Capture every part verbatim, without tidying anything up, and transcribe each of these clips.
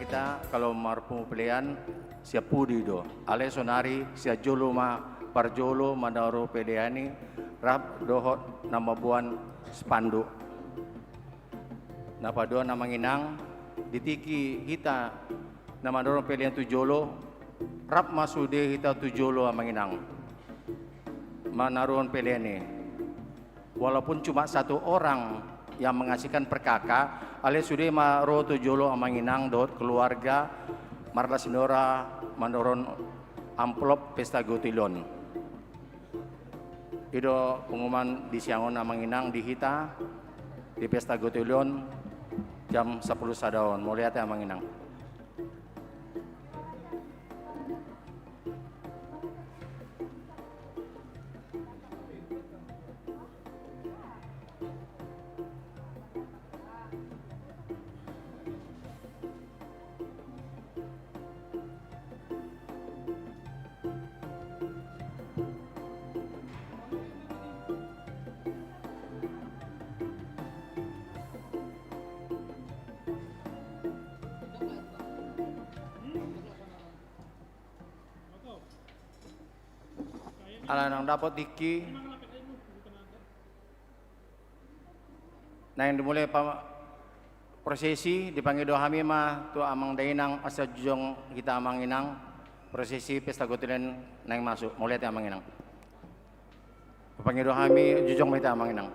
Hita kalau marpungu pelean sian pudi do. Alai sonari sian jolo ma parjolo manaru pelean i rap dohot na mamboan spanduk. Na paduahon amang inang, di tingki hita na manaruhon pelean tu jolo, rap ma sude hita tu jolo amang inang. Manaruhon pelean i. Walaupun cuma satu orang yang mengasihkan per K K, alai sude ma ro tu jolo amang inang dohot keluarga marlas ni roha manaruhon amplop pesta gotil on. I do pengumuman di siang on amang inang di hita di pesta gotil on jam sampulu sada on. Mauliate amang inang. Ala naung dapot tingki naeng dimulai pa-, prosesi, dipangido hami ma tu amang dainang asa jujong hita amang inang, prosesi pesta gotil on naeng masuk. Mauliate amang inang. Pangido hami jujong ma hita amang inang.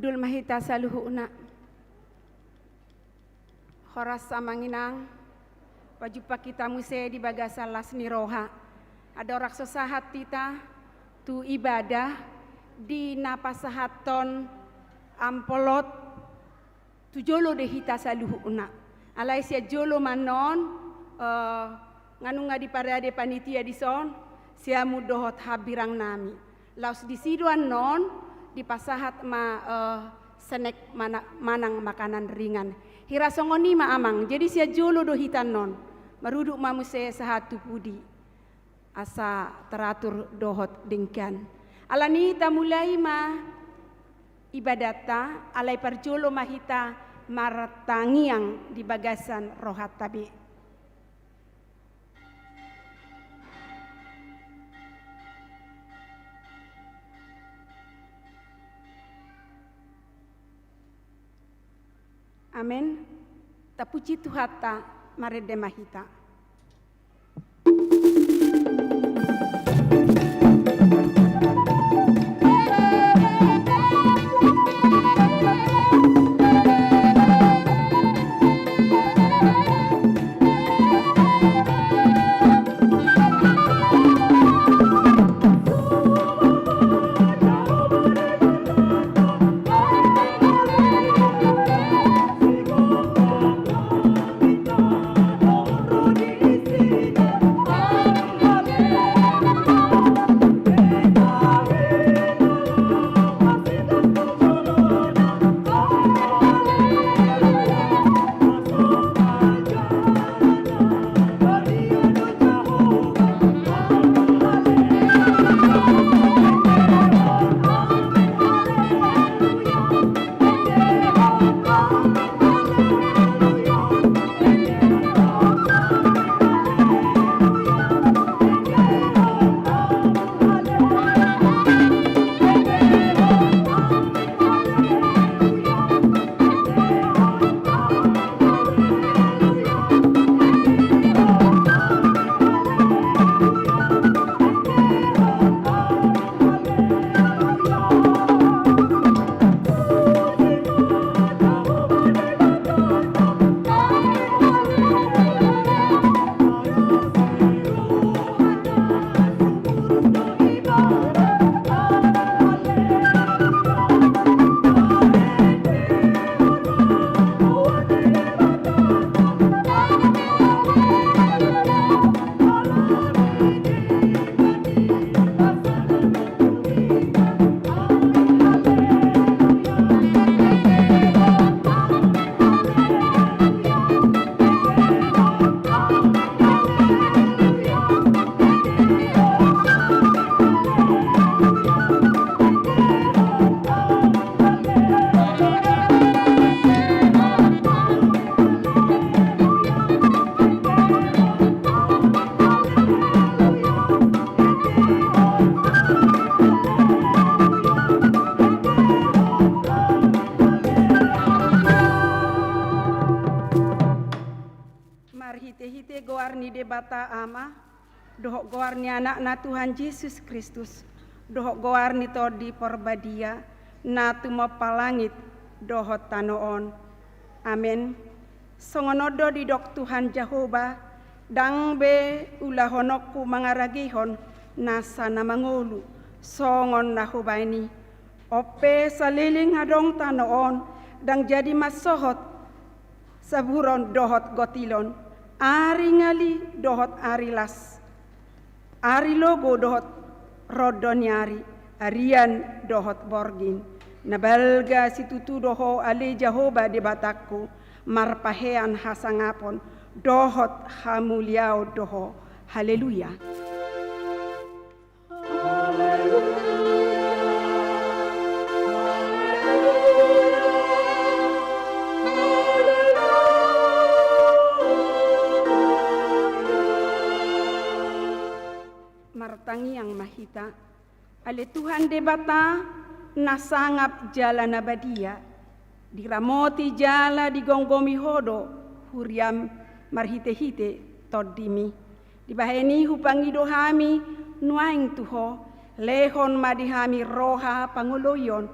Hundul ma hita saluhutna. Horas amang inang, pajumpang hita muse di bagasan las ni roha. Andorang so sahat hita tu ibadah di na pasahathon amplop, tu jolo do hita saluhutna. Alai sian jolo ma annon, eh, nga nunga diparade panitia dison, siamun dohot hambirang nami. Laos disi do annon dipasahat ma, eh, senek mana-, manang makanan ringan. Hira songon i ma amang, jadi sian jolo do hita annon. Marudut ma muse sahat tu pudi. Asa teratur dohot denggan. Alani i tamulai ma ibadatta, alai parjolo ma hita martangiang di bagasan rohanta be. Amen. Tapuji Tuhanta, marende ma hita. Marhite-hite goar ni Debata Ama, dohot goar ni Anakna Tuhan Jesus Kristus, dohot goar ni Tondi Porbadia, na tumompa langit dohot tano on. Amen. Songon on do didok Tuhan Jahowa, ndang be ulahononku mangaragehon nasa na mangolu, songon na hubaen i. On pe saleleng adong tano on, ndang jadi mansohot saburon dohot gotilon, ari ngali dohot ari las, ari logo dohot rondo ni ari, arian dohot borngin. Na balga situtu do Ho ale Jahowa Debatangku, marpahean hasangapon dohot hamuliaon do Ho. Haleluya. Martangiang ma hita. Ale Tuhan Debata, na sangap jala na badia, diramoti jala digomgomi Ho do huriaM marhite-hite TondiMi. Dibahen i hupangido hami nuaeng tu Ho, lehon ma di hami roha pangoloion,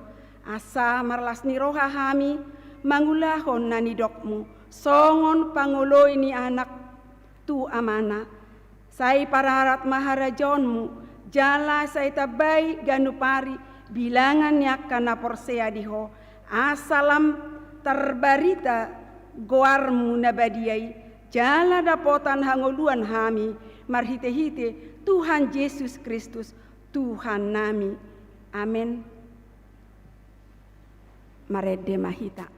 Asa marlas ni roha hami mangulahon na nidokmu, songon pangoloi ni anak tu amana. Sai pararat ma harajaonmu, jala sai tambai ganup ari bilangan ni angka na porsea di Ho, asa lam tarbarita goarmu na badia i, jala dapotan hangoluan hami marhite-hite Tuhan Jesus Kristus, Tuhannami. Amen. Marende ma hita.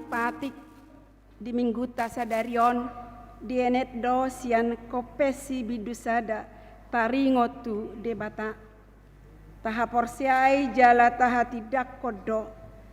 Patik di Minggunta sadari on dienet do sian Konfesi Bindu Sada, taringot tu Debata. Tahaporseai jala tahatindangkon do,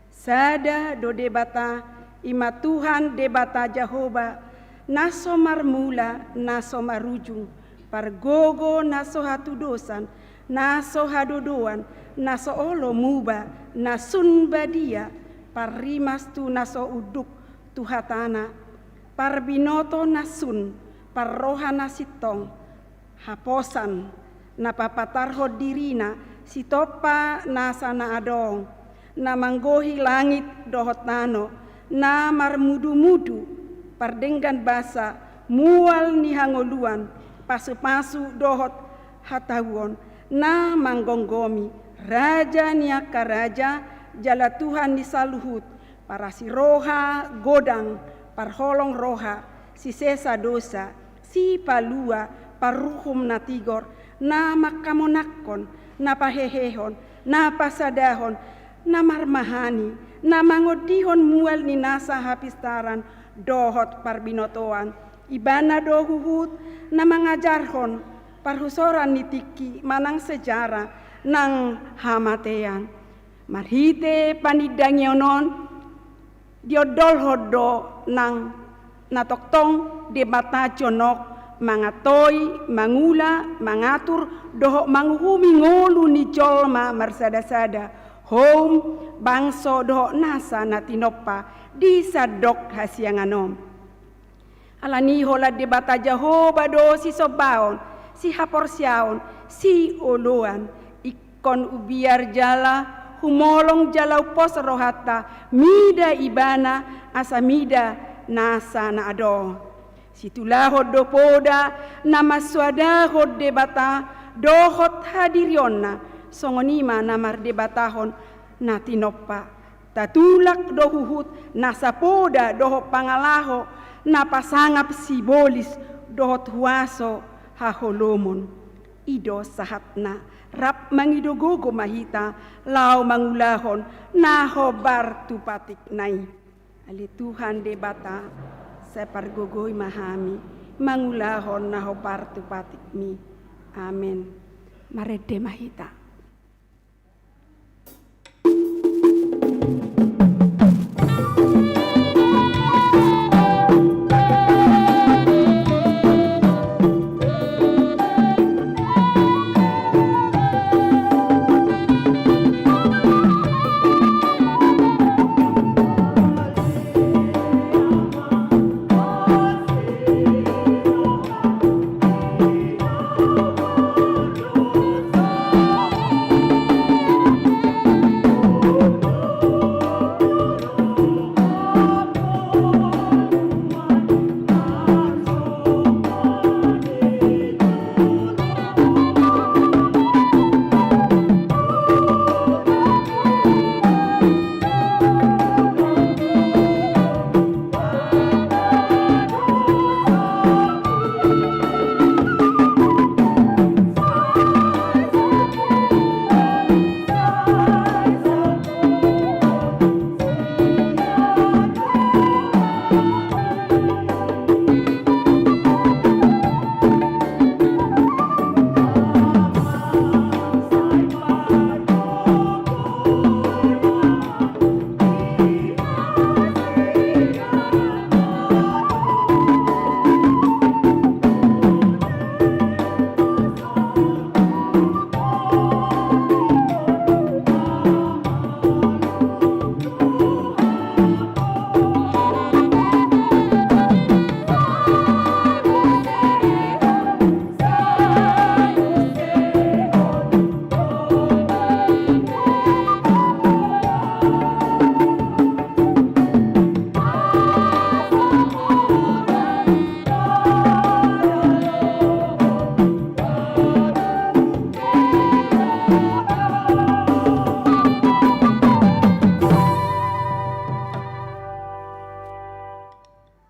sada do Debata, i ma Tuhan Debata Jahowa, na so marmula, na so marujung, pargogo na so hatudosan, na so hadodoan, na so olo muba, na sun badia, parrimas tu na so unduk tu hatana, parbinoto na sun, parroha na sintong, haposan, na papatarhon dirina sitompa nasa na adong, na manggohi langit dohot tano, na marmudumudu pardenggan basa, mual ni hangoluan, pasupasu dohot hatauon, na manggomgomi, raja ni angka raja, jala Tuhan ni saluhut, parasi roha godang, parholong roha, sisesa dosa, sipalua, paruhum na tigor, na mangkamonangkon, na pahehehon, na pasadahon, na marmahani, na mangondihon mual ni nasa hapistaran dohot parbinotoan. Ibana do huhut na mangajarhon parhusoran ni tingki manang sejarah nang hamatean. Marhite panindangion on, diondolhon do nang na tongtong Debata jonok mangatoi, mangula, mangatur, dohot manguhumi ngolu ni jolma marsadasada, houm, bangso dohot nasa na tinompa di sandok hasiangan on. Alani holan Debata Jahowa do sisombaon, sihaporseaon, sioloan, ingkon umbiar jala humolong jala umpos rohanta mida Ibana asa mida nasa na adong. Situlahon do poda na mansoadahon Debata dohot hadirionna, songon i ma na mardebatahon na tinompa. Tatulak do huhut na sapoda dohot pangalaho na pasangap sibolis dohot huaso haholomon. I do sahatna, rap mangido gogo ma hita laho mangulahon na hombar tu patikna i. Ale Tuhan Debata, sai pargogoi ma hami mangulahon na hombar tu patikmi. Amen. Marende ma hita.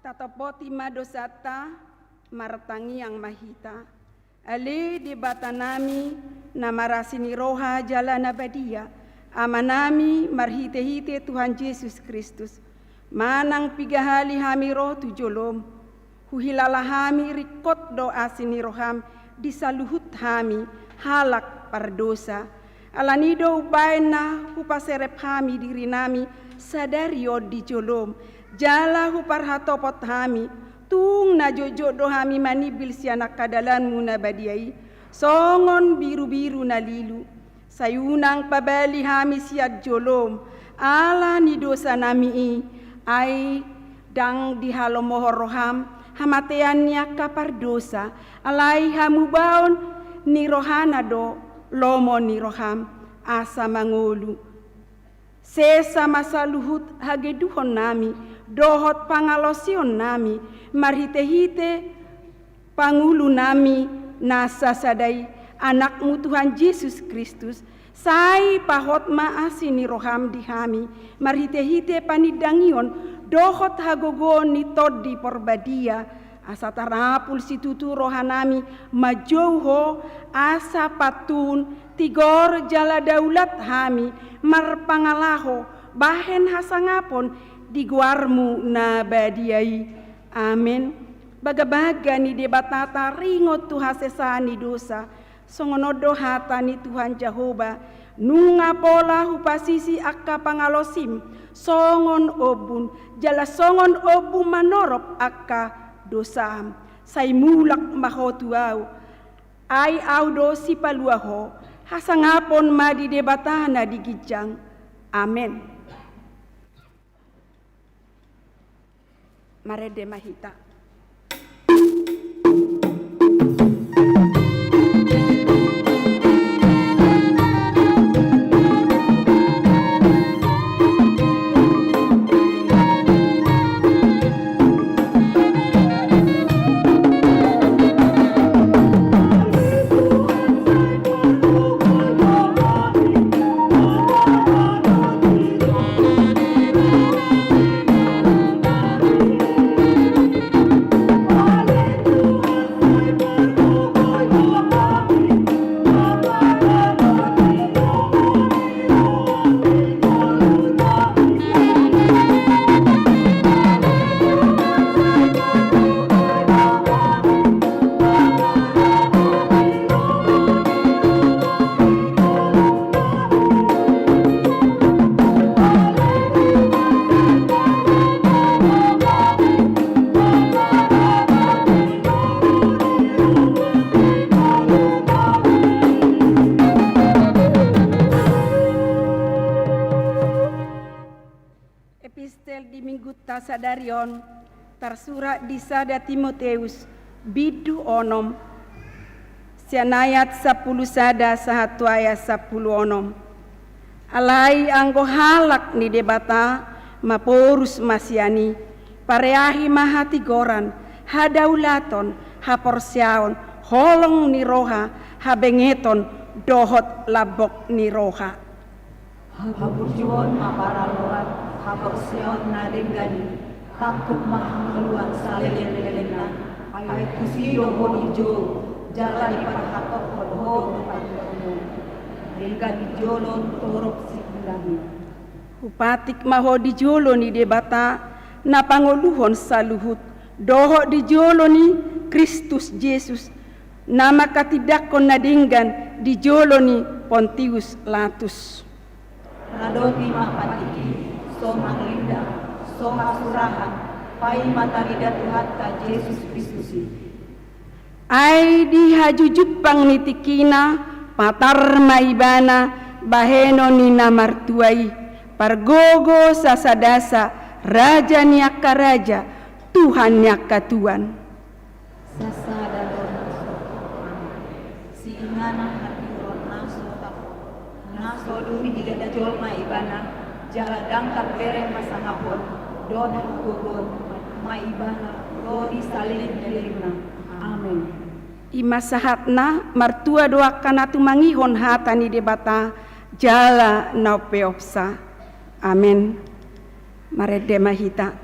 Tatophon ma dosanta, martangiang ma hita. Ale Debata nami, na marasi ni roha jala na badia, Ama nami, marhite-hite Tuhan Jesus Kristus, manang piga hali hami ro tu jolom, huhilala hami ringkot do asi ni roham di saluhut hami halak pardosa. Alani do umbaen na hupaserep hami dirinami sadari on di jolom, jala huparhatopot hami, tung na jotjot do hami manimbil sian angka dalanmu na badia i, songon birubiru na lilu. Sai unang pabali hami sian jolom, ala ni dosanami i, ai ndang dihalomohon roham hamatean ni angka pardosa, alai hamubaon ni rohana do lomo ni roham, asa mangolu. Sesa ma saluhut hageduhonnami dohot pangalaosionnami, marhite-hite pangulunami na sasada i, Anakmu Tuhan Jesus Kristus, sai pahot ma asi ni roham di hami, marhite-hite panindangion dohot hagogoon ni Tondi Porbadia, asa tarapul situtu rohanami manjou Ho, asa pantun, tigor jala daulat hami marpangalaho bahen hasangapon di goarmu na badia i. Amen. Bagabaga ni Debata taringot tu hasesaan ni dosa, songon on do hata ni Tuhan Jahowa, nunga pola hupasisi angka pangalaosim songon ombun, jala songon ombun manorop angka dosam. Sai mulak ma ho tu Ahu, ai Ahu do sipalua ho, hasangapon ma di Debata na di ginjang. Amen. Marende ma hita. Ta sadari on tarsurat di sada Timoteus bindu onom, sian ayat sampulu sada sahat tu ayat sampulu onom. Alai anggo halak ni Debata, maporus ma sian i, pareahi ma hatigoran, hadaulaton, haporseaon, holong ni roha, habengeton, dohot lambok ni roha. Haburjuon ma paraloan, haporseaon na denggan i, tangkup ma hangoluan saleleng-lelengna, ai tusi do ho dijou, jala diparhatophon ho do pangidoanmu. Denggan di jolo torop siulahna. Hupatik ma ho di jolo ni Debata, na pangoluhon saluhut, dohot di jolo ni Kristus Jesus, na manghatindanghon na denggan di jolo ni Pontius Latus. Radomi ma patik i, so manglindang, so hasurahan, paima tarida Tuhanta Jesus Kristus i. Ai di hajujumpang ni tingkina, patar ma Ibana, bahenon ni na martua i, pargogo sasadasa, Raja ni angka raja, Tuhan ni angka tuan. Sasada do na so tangkas, siinganan hatiuron na so tangkas, na so dung didada jolma Ibana, jala dangkal bereng ma sangapon, dohot gogoon ma Ibana, ro di saleleng-lelengna. Amen. I ma sahatna, martua do angka na tumangihon hata ni Debata, jala na umpeopsa. Amen. Marende ma hita.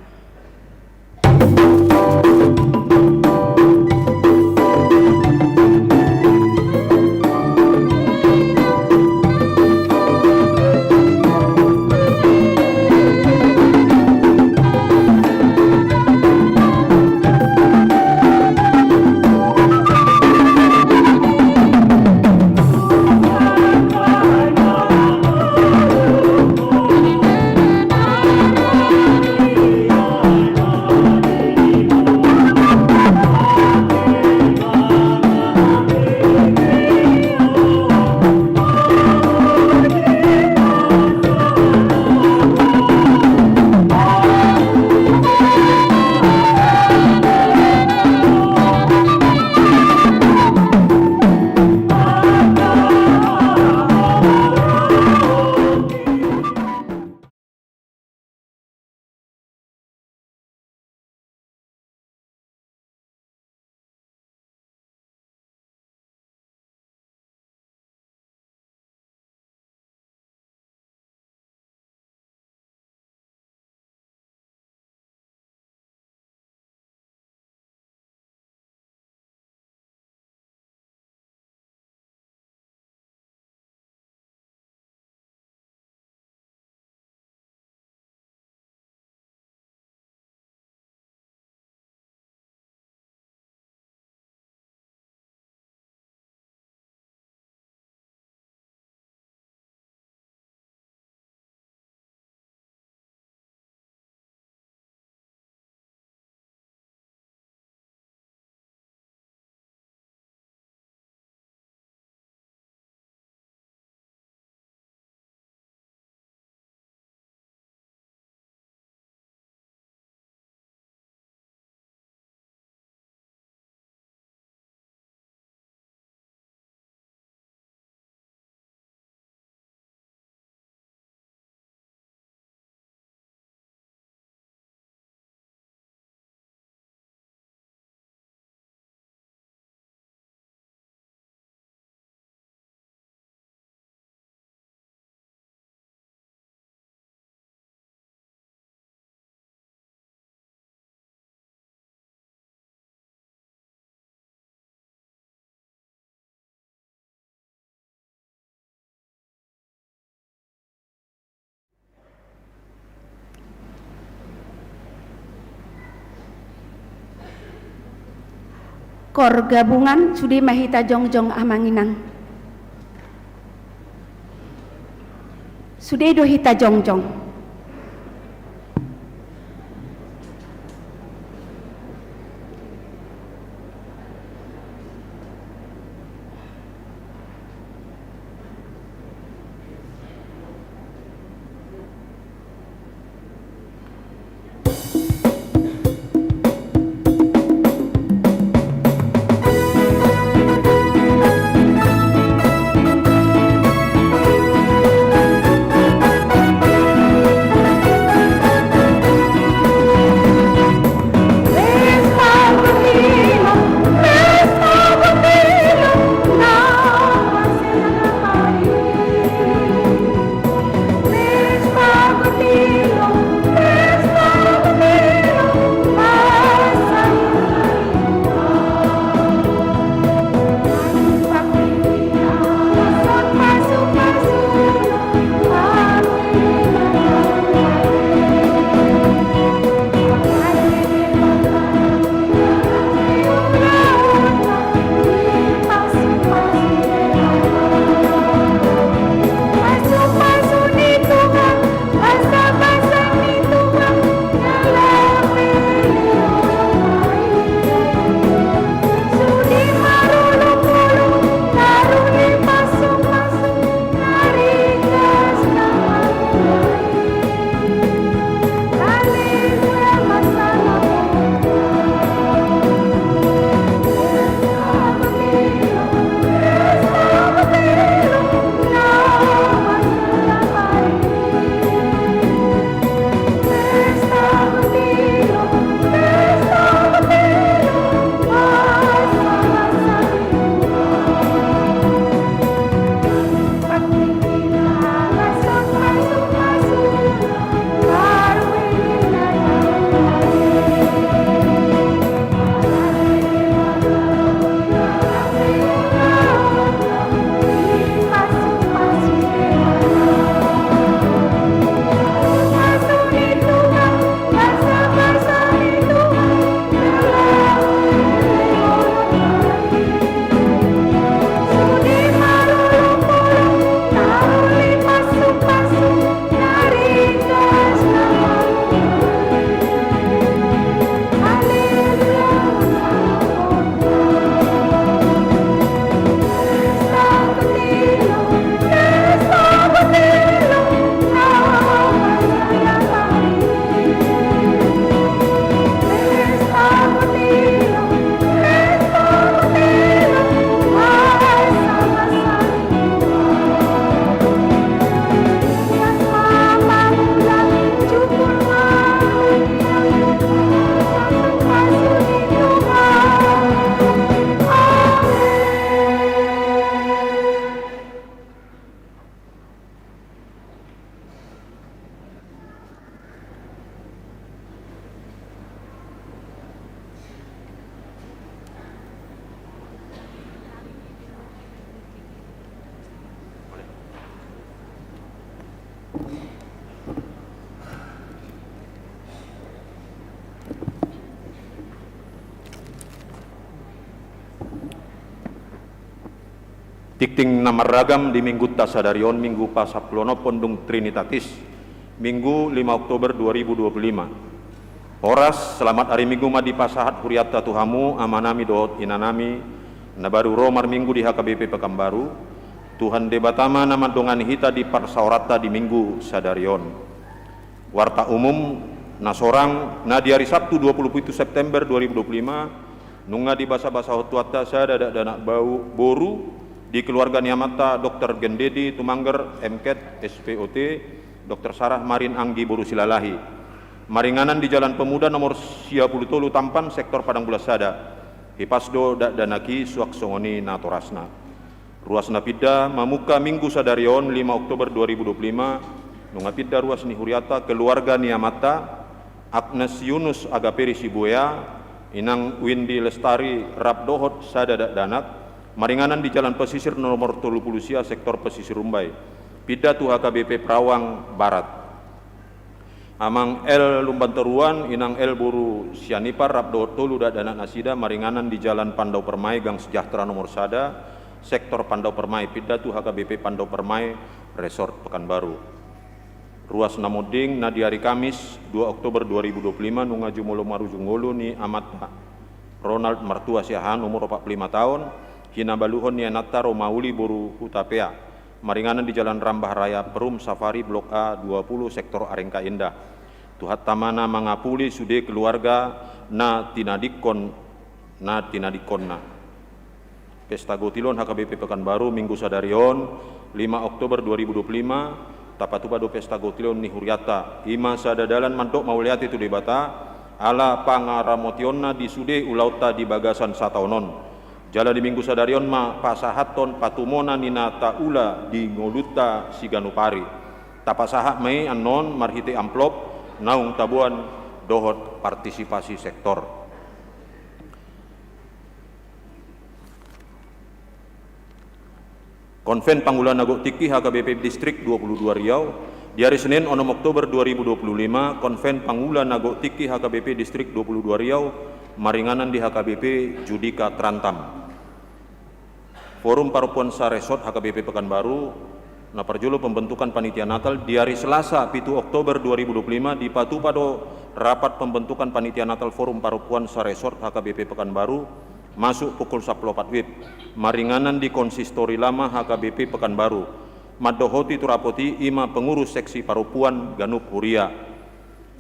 Koor gabungan, sude ma hita jongjong, amang inang. Sude do hita jongjong. Tingting na marragam di Minggunta sadari on, Minggu pasampuluonomhon dung Trinitatis, Minggu lima Oktober dua ribu dua puluh lima. Horas, selamat ari Minggu ma dipasahat hurianta tu hamu, amanami dohot inanami, na baru ro marminggu di H K B P Pekanbaru. Tuhan Debata ma na mandongani hita di parsaoranta di Minggu sadari on. Warta umum na sorang, na di ari Sabtu dua puluh pitu September dua ribu dua puluh lima, nunga dibasabasahon Tuhanta sada dakdanak bau, boru, di keluarga ni amanta Doktor Gendedi Tumangger, M Ket, S P O T, Doktor Sarah Marin Anggi boru Silalahi. Maringanan di Jalan Pemuda nomor sia pulu tolu Tampan, sektor Padang Bulan Sada. Hipas do dakdanak i, suang songon i natorasna. Ruas na pinda mamungka Minggu sadari on, lima Oktober dua ribu dua puluh lima, nunga pinda ruas ni hurianta, keluarga ni amanta Agnes Yunus Agaperi Sibuea, inang Windy Lestari rap dohot sada dakdanak, maringanan di Jalan Pesisir nomor tolu pulu sia, sektor Pesisir Umbai. Pinda tu H K B P Perawang Barat. Amang L Lumbantoruan, inang L boru Sianipar rap dohot tolu dakdanak nasida, maringanan di Jalan Pandau Permai, Gang Sejahtera nomor sada, sektor Pandau Permai, pinda tu H K B P Pandau Permai, Resort Pekanbaru. Ruas na monding, na di ari Kamis dua Oktober dua ribu dua puluh lima, nunga jumolo marujung ngolu ni amanta Ronald Martua Siahaan, umur opat pulu lima taon, hinabaluhon ni ananta Romauli boru Hutapea, maringanan di Jalan Rambah Raya Perum Safari, Blok A dua pulu, sektor Arengka Indah. Tuhanta ma na mangapuli sude keluarga na tinadingkon, na tinadingkonna. Pesta Gotilon H K B P Pekanbaru, Minggu sadari on, lima Oktober dua ribu dua puluh lima, tapatupa do pesta gotilon ni hurianta. I ma sada dalan mandok mauliate tu Debata, ala pangaramotionna di sude ulaonta di bagasan sataon on. Jala di Minggu sadari on ma pasahathon patumona ni na taula di ngolunta siganup ari. Tapasahat ma i annon marhite amplop naung taboan dohot partisipasi sektor. Konven Pangula na Gok Tingki H K B P Distrik dua puluh dua Riau, di ari Senin onom Oktober dua ribu dua puluh lima, Konven Pangula na Gok Tingki H K B P Distrik dua puluh dua Riau, maringanan di H K B P Judika Terantam. Forum Parompuan Saresort H K B P Pekanbaru, na parjolo pembentukan panitia Natal, di ari Selasa pitu Oktober dua ribu dua puluh lima, dipatupa do rapat pembentukan panitia Natal Forum Parompuan Saresort H K B P Pekanbaru, masuk pukul sampulu opat wib, maringanan di Konsistori Lama H K B P Pekanbaru. Mandohoti tu rapot i, i ma pengurus seksi parompuan ganup huria.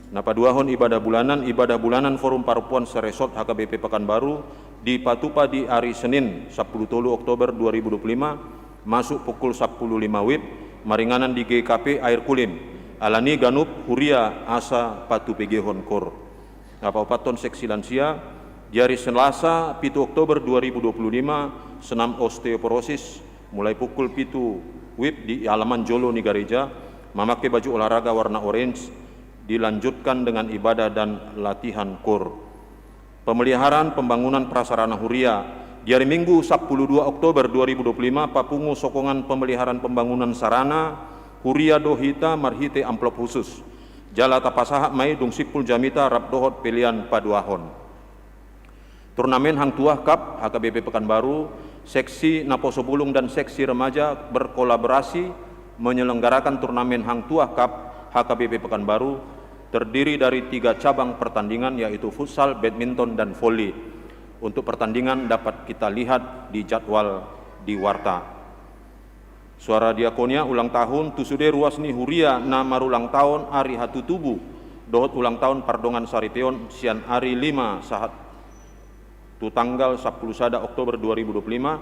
Na paduahon ibadah bulanan, ibadah bulanan Forum Parompuan Saresort H K B P Pekanbaru, dipatupa di ari Senin, sampulu tolu Oktober dua ribu dua puluh lima, masuk pukul sampulu lima wib, maringanan di G K P Air Kulim. Alani ganup huria asa patupegehon kor. Na paopathon seksi lansia, di ari Selasa, pitu Oktober dua ribu dua puluh lima, senam osteoporosis, mulai pukul pitu wib di alaman jolo ni gareja, mamake baju olahraga warna orange, dilanjutkan dengan ibadah dan latihan kor. Pemeliharaan pembangunan prasarana huria, di ari Minggu, sampulu dua Oktober dua ribu dua puluh lima, papungu sokongan pemeliharaan pembangunan sarana huria do hita marhite amplop khusus. Jala tapasahat ma i dung simpul jamita rap dohot pelean paduahon. Turnamen Hang Tuah Cup H K B P Pekanbaru, Seksi Naposo Bulung dan Seksi Remaja berkolaborasi menyelenggarakan Turnamen Hang Tuah Cup H K B P Pekanbaru, terdiri dari tiga cabang pertandingan, yaitu futsal, badminton, dan voli. Untuk pertandingan dapat kita lihat di jadwal di warta. Suara Diakonia ulang tahun tu sude ruas ni huria na marulang taon ari hatutubu dohot ulang taon pardongan saripeon sian ari lima sahat tu tanggal sampulu sada Oktober dua ribu dua puluh lima.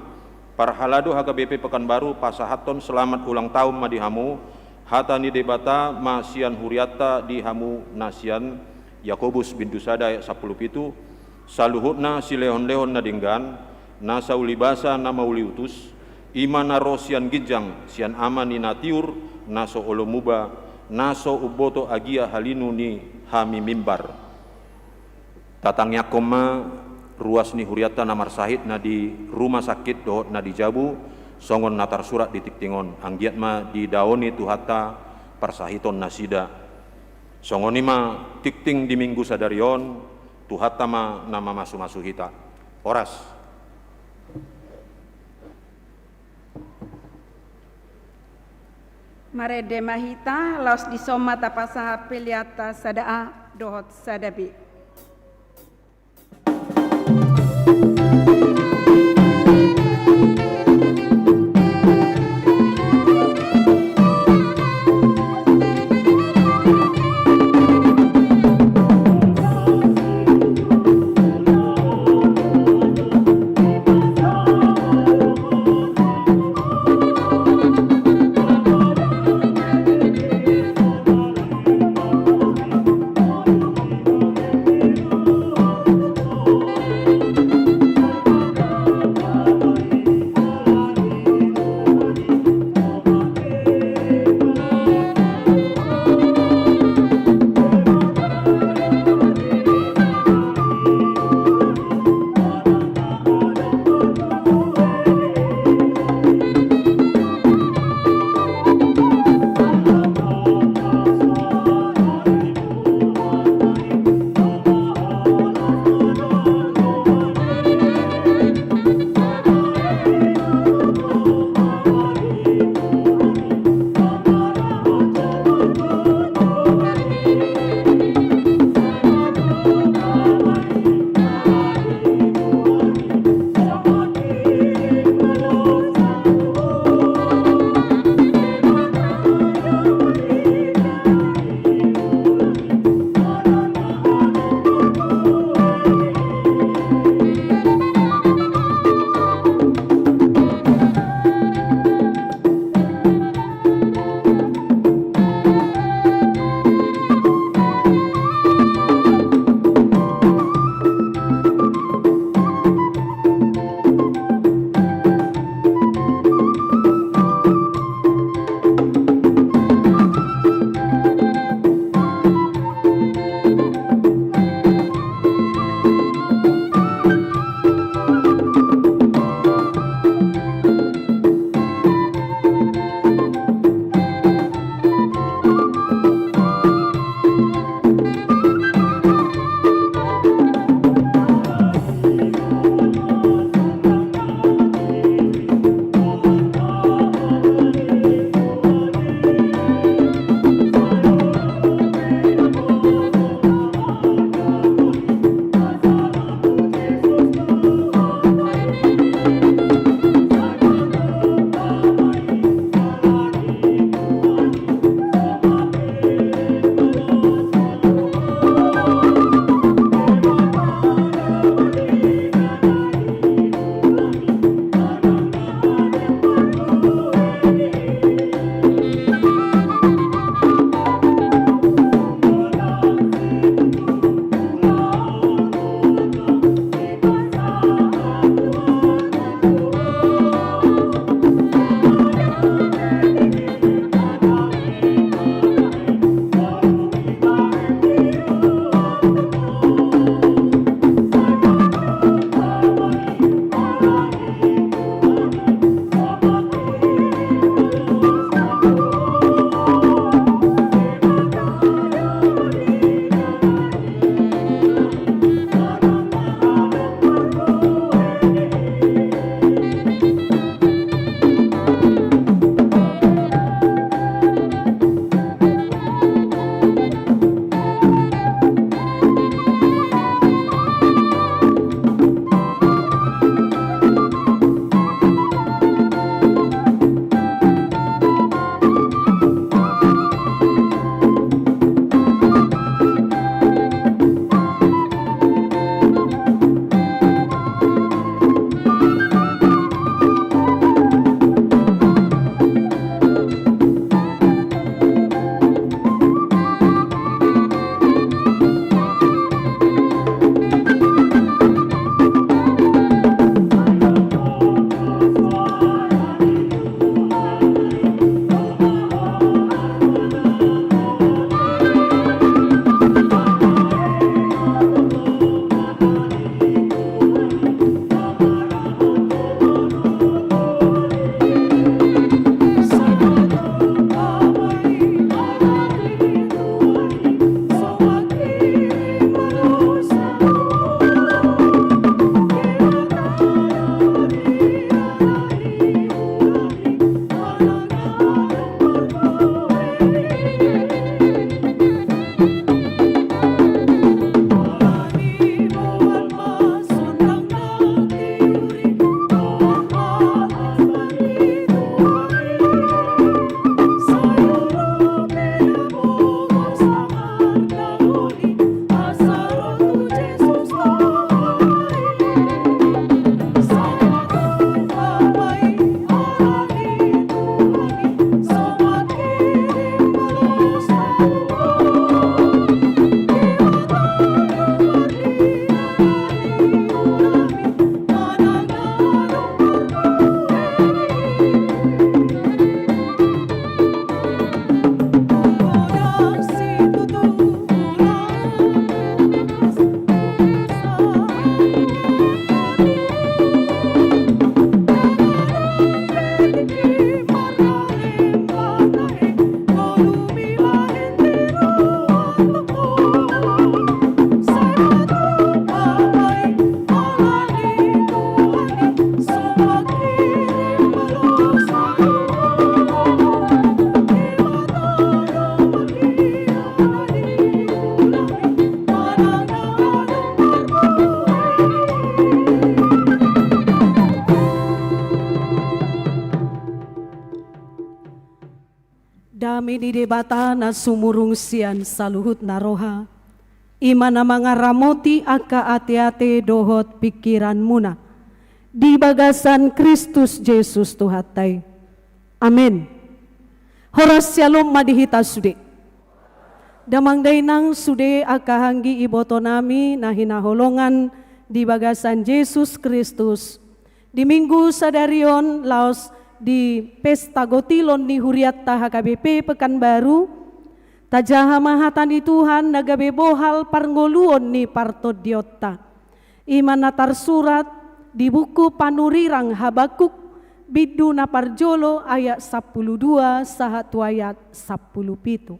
Parhalado H K B P Pekanbaru pasahathon selamat ulang tahun ma di hamu. Hata ni Debata ma sian hurianta di hamu na sian Yakobus bindu sada ayat sampulu pitu. Saluhutna silehonlehon na denggan, na sauli basa na mauli utus, i ma na ro sian ginjang, sian Ama ni na tiur, na so olo muba, na so umboto agia halinu ni hami mimbar. Tatangiangkon ma ruas ni hurianta na marsahit na di rumah sakit dohot na di jabu, songon na tarsurat di tingting on, anggiat ma didaoni Tuhanta parsahiton nasida. Songon i ma tingting di Minggu sadari on, Tuhanta ma na mamasumasu hita. Horas. Marende ma hita, laos dison ma tapasahat peleanta sada A dohot sada B. Di Debata na sumurung sian saluhut na roha, i ma na mangaramoti angka ateate dohot pingkiranmuna di bagasan Kristus Jesus Tuhanta i. Amen. Horas syalom ma di hita sude. Damang dainang sude angka anggi ibotonami na hinaholongan di bagasan Jesus Kristus. Di Minggu sadari on laos di pesta gotilon ni hurianta H K B P Pekanbaru, tajaha ma hata ni Tuhan na gabe bohal parngoluon ni partondionta. I ma na tarsurat di buku Panurirang Habakuk, bindu na parjolo ayat sampulu dua sahat tu ayat sampulu pitu.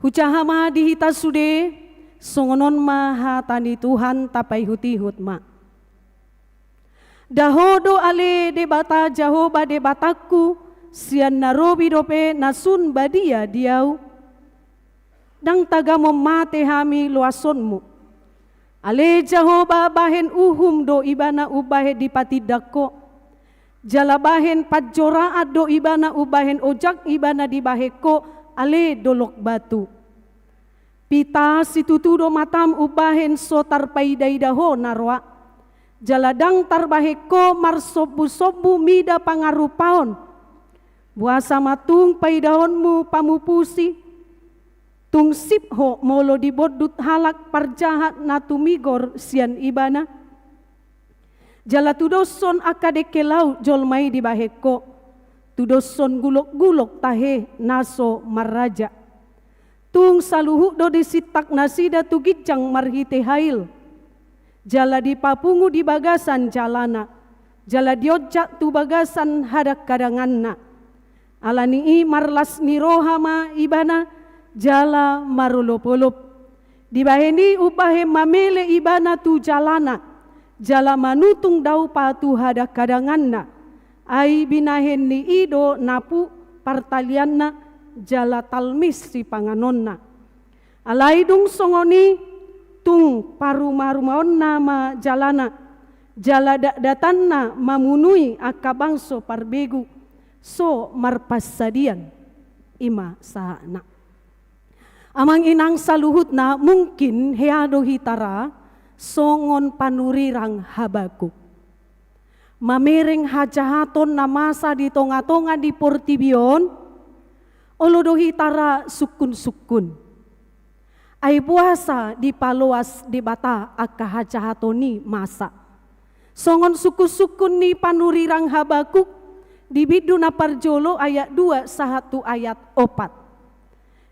Hujaha ma di hita sude, songon on ma hata ni Tuhan, tapaihutihut ma. Nda Ho do ale Debata Jahowa Debatangku, sian na robi dope na sun badia di ahu? Ndang tagamon mate hami loasonmu. Ale Jahowa, bahen uhum do Ibana umbahen dipatindang Ho. Jala bahen panjoraan do Ibana umbahen ojak Ibana dibahen Ho, ale dolok batu. Pita situtu do matam umbahen so tarpaidaida Ho na roa. Jala ndang tarbahen Ho marsombusombu mida pangarupaon. Boasa ma tung paidaonmu pamupusi? Tung sip Ho molo dibondut halak parjahat na tumigor sian Ibana? Jala tudoshon angka dengke laut jolma i dibahen Ho, tudoshon gulokgulok tahe na so marraja. Tung saluhut do disintak nasida tu ginjang marhite hail. Jala dipapungu di bagasan jalana, jala dionjak tu bagasan hadanghadanganna. Ala ni i marlas ni roha ma Ibana, jala marolopolop. Dibahen i umbahen mamele Ibana tu jalana, jala manutung daupa tu hadanghadanganna. Ai binahen ni i do napu partalianna, jala talmis sipanganonna. Alai dung songon i, tung parumarumaonna ma jalana, jala datdatanna mamunui angka bangso parbegu, so marpansadian. I ma sahatna. Amang inang saluhutna, mungkin hea do hita ra songon panurirang Habakuk. Mamereng hajahaton na masa di tongatonga ni portibi on, olo do hita ra sungkunsungkun. Ai boasa dipaloas Debata angka hajahaton i masa? Songon sungkunsungkun ni panurirang Habakuk di bindu na parjolo ayat dua sahat tu ayat opat.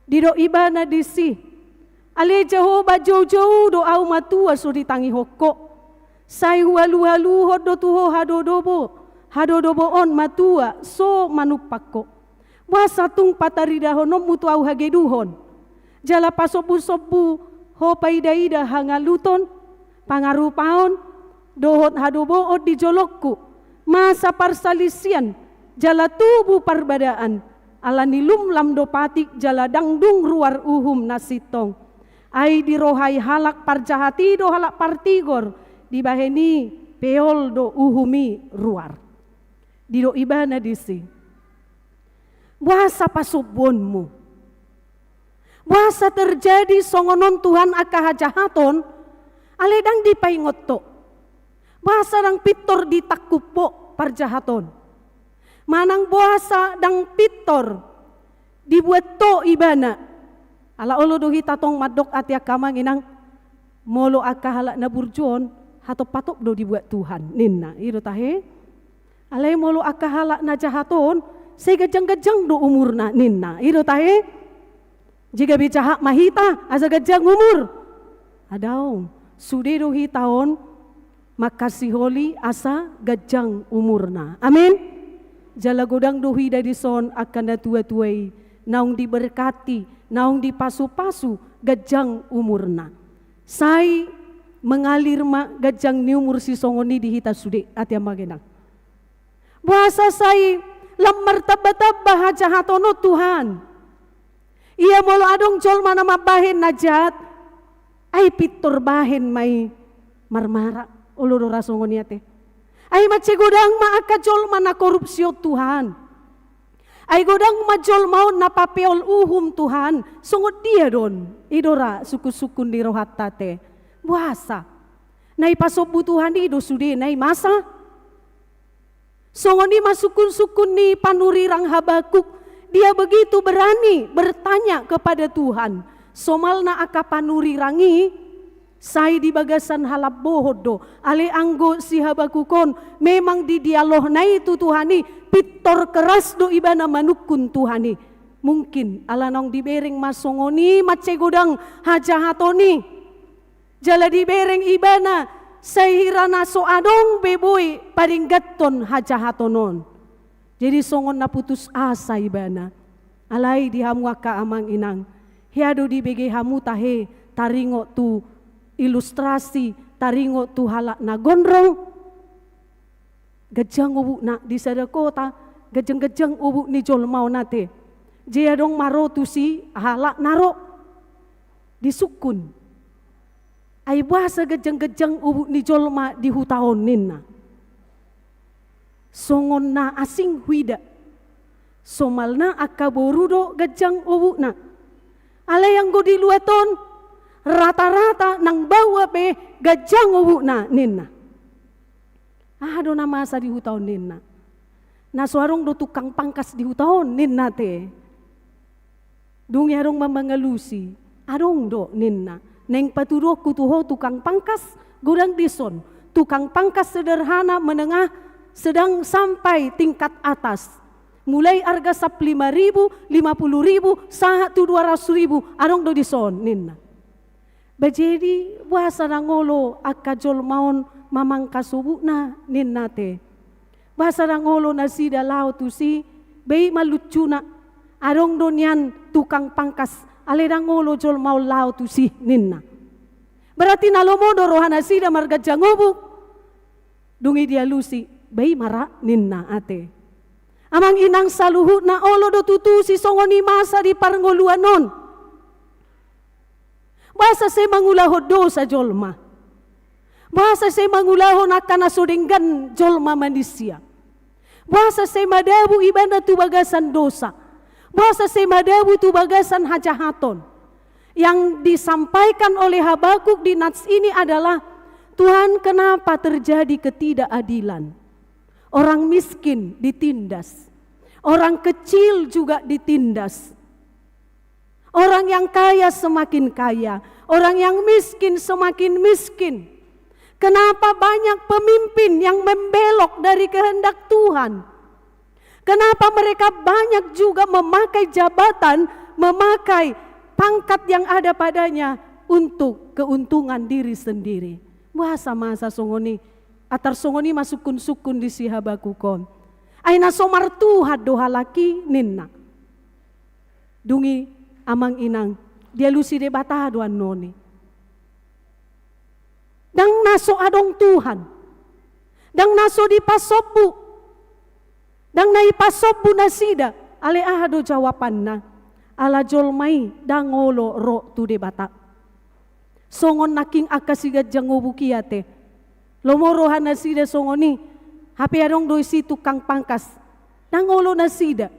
Didok ibana disi, ale Jahowa, joujou do ahu matua so ditangihon Ho. Sai hualualuhon do tu Ho hadodobo, hadodobo on matua so manumpak Ho. Boasa tung pataridahononmu tu ahu hageduhon? Jala pasombusombu Ho paidaida hangaluton, pangarupaon, dohot hadoboon di jolongku, masa parsalisian, jala tubu parbadaan, ala ni lumlam do patik jala ndang dung ruar uhum na sintong. Ai dirohai halak parjahat i do halak partigor, dibahen i peol do uhum i ruar. Didok ibana disi, boasa pasombuonmu? Boasa terjadi songon on Tuhan angka hajahaton, alai ndang dipaingot Ho? Boasa ndang pintor ditangkup Ho parjahat on? Manang boasa ndang pintor dibuat Ho ibana? Ala olo do hita tong mandok ate angka amang inang, molo angka halak na burju on, hatophatop do dibuat Tuhan, ninna. I do tahe. Alai molo angka halak na jahat on, sai ganjangganjang do umurna, ninna. I do tahe. Jadi gabe jahat ma hita asa ganjang umur? Daong. Sude do hita on mangkasiholi asa ganjang umurna. Amin. Jala godang do huida dison angka natuatua i, naung diberkati, naung dipasupasu ganjang umurna. Sai mengalir ma ganjang ni umur sisongon i di hita sude, ate amang inang. Boasa sai lam martambatamba hajahaton on Tuhan? Ia molo adong jolma na mambahen na jat, ai pintor bahen ma i marmara, olo do ra songon i ate? Ai mansai godang ma angka jolma na korupsi on Tuhan. Ai godang ma jolma on na papeol uhum Tuhan, songon dia do on? I do ra sungkun-sungkun ni rohanta te. Boasa? Na ipasombu Tuhan i do sude na i masa. Songon i ma sungkun-sungkun ni panurirang Habakuk, dia begitu berani bertanya kepada Tuhan. Somalna angka panurirang i, sai di bagasan halambohon do. Alai anggo si Habakuk on, memang di dialogna i tu Tuhan i, pintor keras do ibana manungkun Tuhan i. Mungkin ala naung dibereng ma songon i mansai godang hajahaton i. Jala dibereng ibana, sai hira na so adong be boi padengganhon hajahaton on. Jadi songon na putus asa ibana. Alai di hamu angka amang inang, hea do dibege hamu tahe taringot tu ilustrasi, taringot tu halak na gondrong? Ganjang obukna di sada kota, ganjang-ganjang obuk ni jolma on ate. Jadi adong ma ro tusi halak na ro, disungkun. Ai boasa ganjang-ganjang obuk ni jolma di huta on, ninna. Songon na asing huida. Somalna angka boru do ganjang obukna. Alai anggo di luat on, rata-rata nang baoa pe ganjang obukna, ninna. Aha do na masa di huta on, ninna. Na so adong do tukang pangkas di huta on, ninna ate. Dung i adong ma mangalusi, adong do, ninna. Naeng patuduhonku tu ho tukang pangkas, godang dison. Tukang pangkas sederhana, menengah, sedang sampai tingkat atas. Mulai arga sap lima ribu, lima puluh ribu, sahat tu dua ratus ribu, adong do dison, ninna. Ba jadi, boasa ndang olo angka jolma on mamangkas obukna, ninna ate. Boasa ndang olo nasida laho tusi, ba i ma lucuna. Adong do nian tukang pangkas, alai ndang olo jolma on laho tusi, ninna. Berarti na lomo do roha nasida marganjang obuk. Dung i dialusi, ba i ma ra, ninna ate. Amang inang saluhutna, olo do tutu sisongon i masa di parngoluan on. Boasa sai mangulahon dosa jolma? Boasa sai mangulahon angka na so denggan jolma manisia? Boasa sai madabu ibana tu bagasan dosa? Boasa sai madabu tu bagasan hajahaton? Yang disampaikan oleh Habakuk di nats ini adalah, Tuhan, kenapa terjadi ketidakadilan? Orang miskin ditindas, orang kecil juga ditindas. Orang yang kaya semakin kaya, orang yang miskin semakin miskin. Kenapa banyak pemimpin yang membelok dari kehendak Tuhan? Kenapa mereka banyak juga memakai jabatan, memakai pangkat yang ada padanya untuk keuntungan diri sendiri? Boasa masa songon i, atar songon i ma sungkun-sungkun di si Habakuk on. Ai na so martuhan do halak i, ninna. Dung i, amang inang, dialusi Debata do annon i. Ndang na so adong Tuhan. Ndang na so dipasombu. Ndang na ipasombu nasida. Alai aha do jawabanna? Ala jolma i ndang olo ro tu Debata. Songon nangkin angka siganjang obuk i ate. Lomo roha nasida songon i, hape adong do disi tukang pangkas. Ndang olo nasida.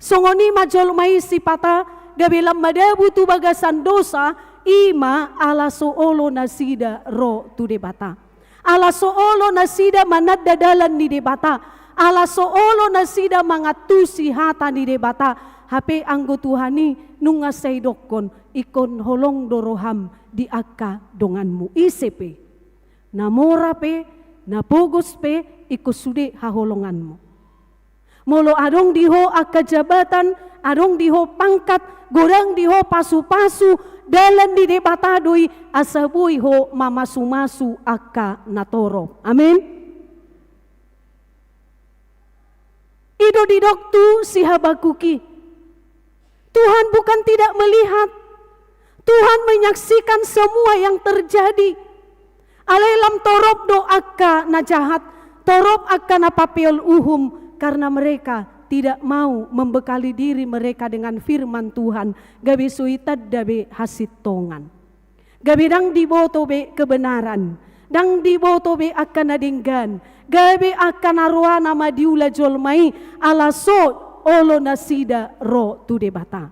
Songon i ma jolma i sipata, gabe lam madabu tu bagasan dosa, i ma ala so olo nasida ro tu Debata. Ala so olo nasida mananda dalan ni Debata. Ala so olo nasida mangantusi hata ni Debata. Hape anggo Tuhan i nunga sai didokkon, ingkon holong do roham di angka donganmu. Ise pe. Na mora pe, na pogos pe, ingkon sude haholonganmu. Molo adong di ho angka jabatan, adong di ho pangkat, godang di ho pasu-pasu, dalan ni Debata do i asa boi ho mamasu-masu angka na torop. Amin. I do didok tu si Habakuk i. Tuhan bukan tidak melihat. Tuhan menyaksikan semua yang terjadi. Alai lam torop do angka na jahat, torop angka na papeol uhum, karena mereka tidak mau membekali diri mereka dengan firman Tuhan, gabe so itanda be hasintongan. Gabe ndang diboto be kebenaran, ndang diboto be angka na denggan, gabe angka na roa nama diula jolma i, ala so olo nasida ro tu Debata.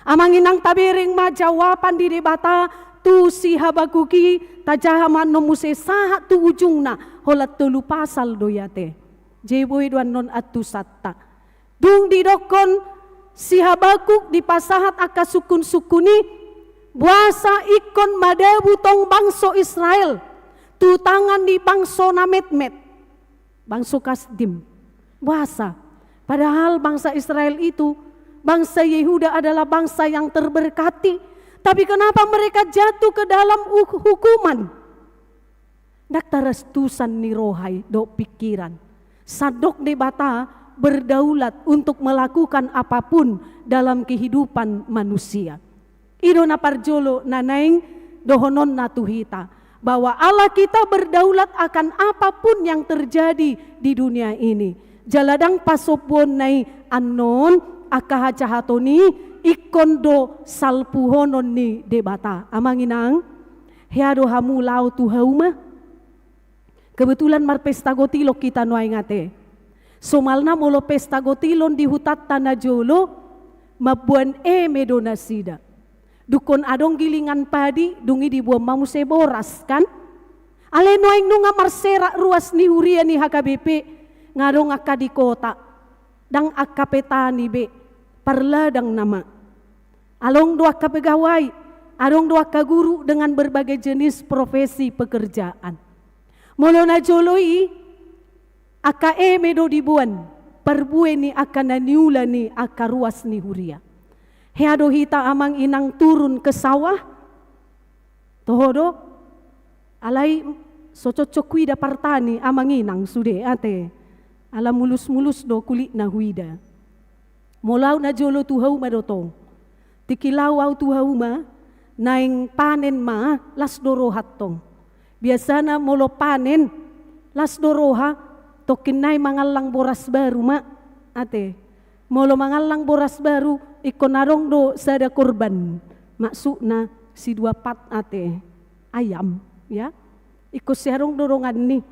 Amang inang, tabereng ma jawaban di Debata tu si Habakuk i, tajaha ma annon muse sahat tu ujungna, holan tolu pasal do i ate. Jadi boi do annon antusanta. Dung didokkon si Habakuk dipasahat angka sungkun-sungkun i, boasa ingkon madabu tong bangso Israel tu tangan ni bangso na metmet, bangso Kasdim. Boasa? Padahal bangsa Israel itu, bangsa Yehuda adalah bangsa yang terberkati. Tapi kenapa mereka jatuh ke dalam hu-, hukuman? Ndang tarantusan ni roha i dohot pingkiran. Sandok Debata berdaulat untuk melakukan apapun dalam kehidupan manusia. I do na parjolo na naeng dohononna tu hita, bahwa Allah kita berdaulat akan apapun yang terjadi di dunia ini. Jala ndang pasombuonna i annon angka hajahaton i ingkon do salpuhonon ni Debata. Amang inang, hea do hamu laho tu hauma? Kebetulan marpesta gotilon hita nuaeng ate. Somalna molo pesta gotilon di hutanta najolo, mamboan eme do nasida. Dungkon adong gilingan padi, dung i diboan ma muse boras, kan? Alai nuaeng nunga marserak ruas ni huria ni H K B P, nga adong angka di kota, ndang angka petani be, parladang nama. Adong do angka pegawai, adong do angka guru dengan berbagai jenis profesi pekerjaan. Molo najolo i, angka eme do diboan, parbue ni angka na niula ni angka ruas ni huria. Hea do hita amang inang turun ke sawah? Toho do? Alai so cocok huida partani amang inang sude ate. Ala mulus-mulus do kulitna huida. Molo au najolo tu hauma do tong. Tingki laho au tu hauma, naeng panen ma, las do roha tong. Biasana molo panen, las do roha, tongkin nai mangallang boras baru ma, ate. Molo mangallang boras baru, ingkon adong do sada korban. Maksudna, si dua pat ate. Ayam, ya. Ingkon sai adong do donganni.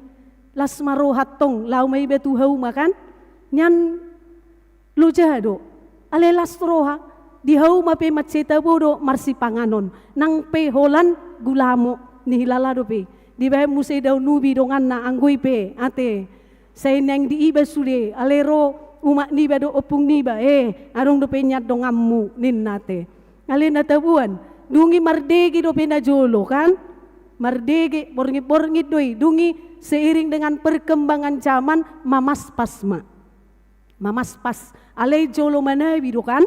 Las ma roha tong, laho ma iba tu hauma kan. Nian loja do. Alai las roha, di hauma pe mansai tabo do marsipanganon. Nang pe holan gulamo, nihilala dope. Dibahen muse daun ubi donganna anggo i pe, ate. Sai naeng diiba sude, alai ro umak niba dohot ompung niba, eh, adong dope nian donganmu, ninna ate. Alai na taboan, dung i mardege dope najolo kan? Mardege, borngin-borngin do i, dung i seiring dengan perkembangan zaman, mamaspas ma. Mamaspas, alai jolo manabi do kan?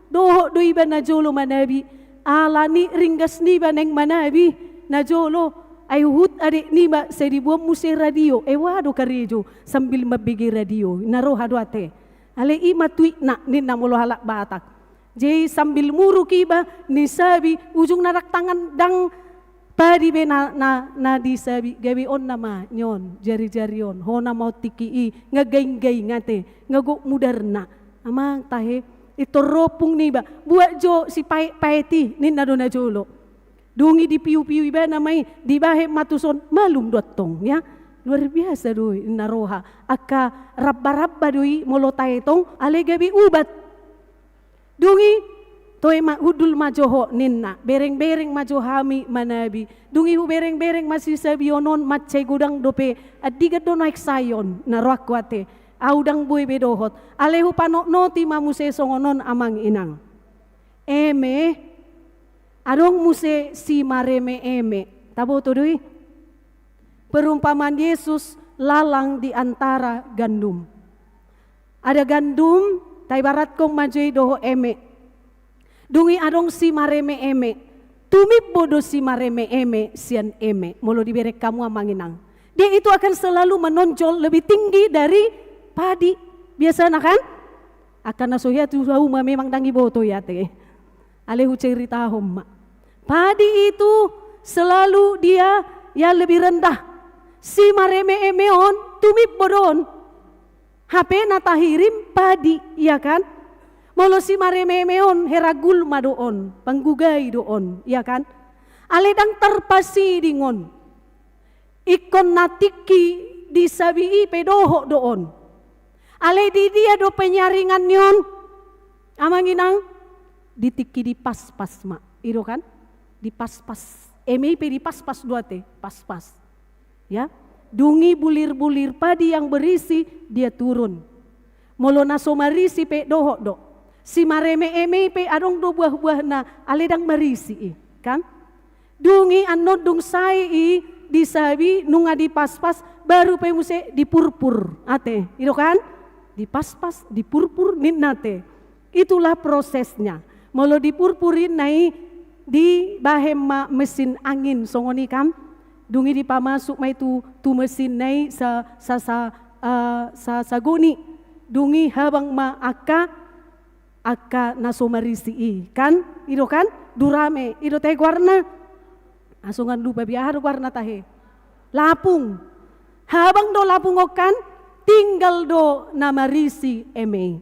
Dohot do iba najolo manabi, alani ringgas niba naeng manabi, najolo, ai huhut adek niba sai diboan muse radio, eh, boha do karejo, sambil mambege radio, na roha do ate. Alai i ma tuitna, ninna molo halak Batak. Jadi sambil muruk iba, nisabi, ujungna ndang tangan, ndang padi be na, na, na disabi, gabeonna ma, nion, jari-jari on, hona ma on tingki i, nga gaing-gaing ate, nga gok mudarna. Amang tahe, pintor ro ompung niba, buat jo sipaet-paet i, ninna do najolo. Dung i dipiu-piu ibana ma i, dibahen ma tuson, malum do antong, ya. Luar biasa do i, ninna roha. Angka ramba-ramba do i, molo taetong, alai gabe ubat. Dung i, toe ma, hundul ma jo ho, ninna, bereng-bereng ma jo hami manabi. Dung i hubereng-bereng ma sisabion on, mansai godang dope, andigan do nuaeng sai on, na rohangku ate. Au ndang boi be dohot. Alai hupanotnoti ma muse songon on amang inang. Eme, adong muse simareme-eme. Taboto do i? Perumpamaan Yesus lalang di antara gandum. Ada gandum, taibarathon ma jo i dohot eme. Dung i adong simareme-eme. Tumimbo do simareme-eme sian eme. Molo dibereng hamu amang inang. Dia itu akan selalu menonjol lebih tinggi dari padi. Biasana kan? Angka na so hea tu hauma memang ndang diboto i ate. Alai huceritahon ma. Padi itu selalu dia ya lebih rendah. Simareme-eme on, tumimbo do on. Hape na tahirim padi, ya kan? Molo simareme-eme on, heragul ma do on, panggugai do on, ya kan? Alai ndang tarpasiding on. Ingkon na tingki disabi i pe dohot do on. Alai di dia do penyaringan ni on? Amang inang, di tingki dipaspas ma. I do kan? Dipaspas. Eme i pe dipaspas do ate, paspas. Ya. Dung i bulir-bulir padi yang berisi, dia turun. Molo na so marisi pe dohot do. Simareme-eme i pe adong do buah-buahna, alai ndang marisi i, kan? Dung i annon dung sae i disabi, nunga dipaspas, baru pe muse dipurpur. Ate, i do kan? Dipaspas, dipurpur, ninna ate. Itulah prosesnya. Molo dipurpur ninna i, dibahen ma mesin angin, songon i kan? Dung i dipamasuk ma i tu, tu mesinna i sa, sa, sa, eh, sa, sagoni. Dung i habang ma angka, angka na so marisi i, kan? I do kan? Durame, i do tahe goarna. Asongan lupa, biar goarna tahe. Lapung. Habang do lapung on kan? Tinggal do na marisi eme i.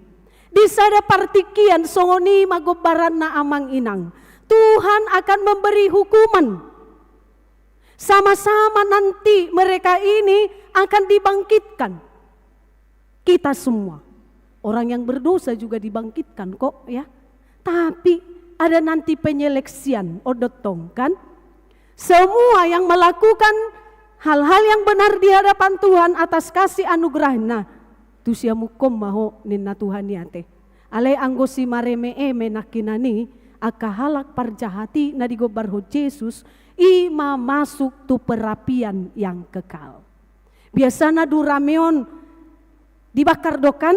Di sada partingkian songon i ma gombaranna amang inang. Tuhan akan memberi hukuman. Sama-sama nanti mereka ini akan dibangkitkan. Kita semua. Orang yang berdosa juga dibangkitkan kok, ya. Tapi ada nanti penyeleksian, odontong kan? Semua yang melakukan hal-hal yang benar di hadapan Tuhan atas kasih anugerahnya, tu siamun on ma ho ninna Tuhan i ate. Alai anggo simareme-eme nangkinan i, angka halak parjahat i na digombarhon Jesus, i ma masuk tu perapian yang kekal. Biasana durame on dibakar do kan?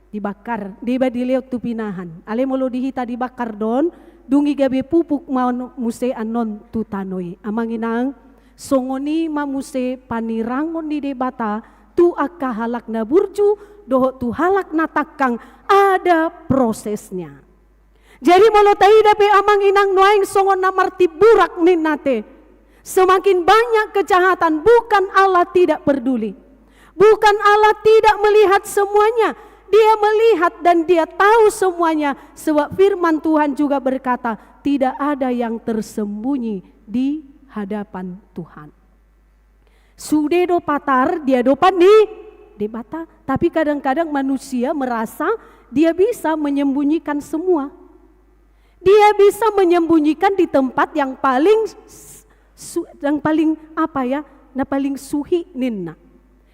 Dibakar, deba dilehon tu pinahan. Alai molo di hita dibakar do on, dung i gabe pupuk ma on muse annon tu tano i. Amang inang, songon i ma muse panirangon ni Debata tu angka halak na burju dohot tu halak na tangkang, ada prosesnya. Jadi molo taida pe amang inang nuaeng songon na martimburak ninna ate. Semakin banyak kejahatan, bukan Allah tidak peduli. Bukan Allah tidak melihat semuanya. Dia melihat dan Dia tahu semuanya. Sebab firman Tuhan juga berkata, tidak ada yang tersembunyi di hadapan Tuhan. Sude do patar di adopan ni Debata. Tapi kadang-kadang manusia merasa dia bisa menyembunyikan semua. Dia bisa menyembunyikan di tempat yang paling su-, yang paling apa ya, na paling suhi ninna.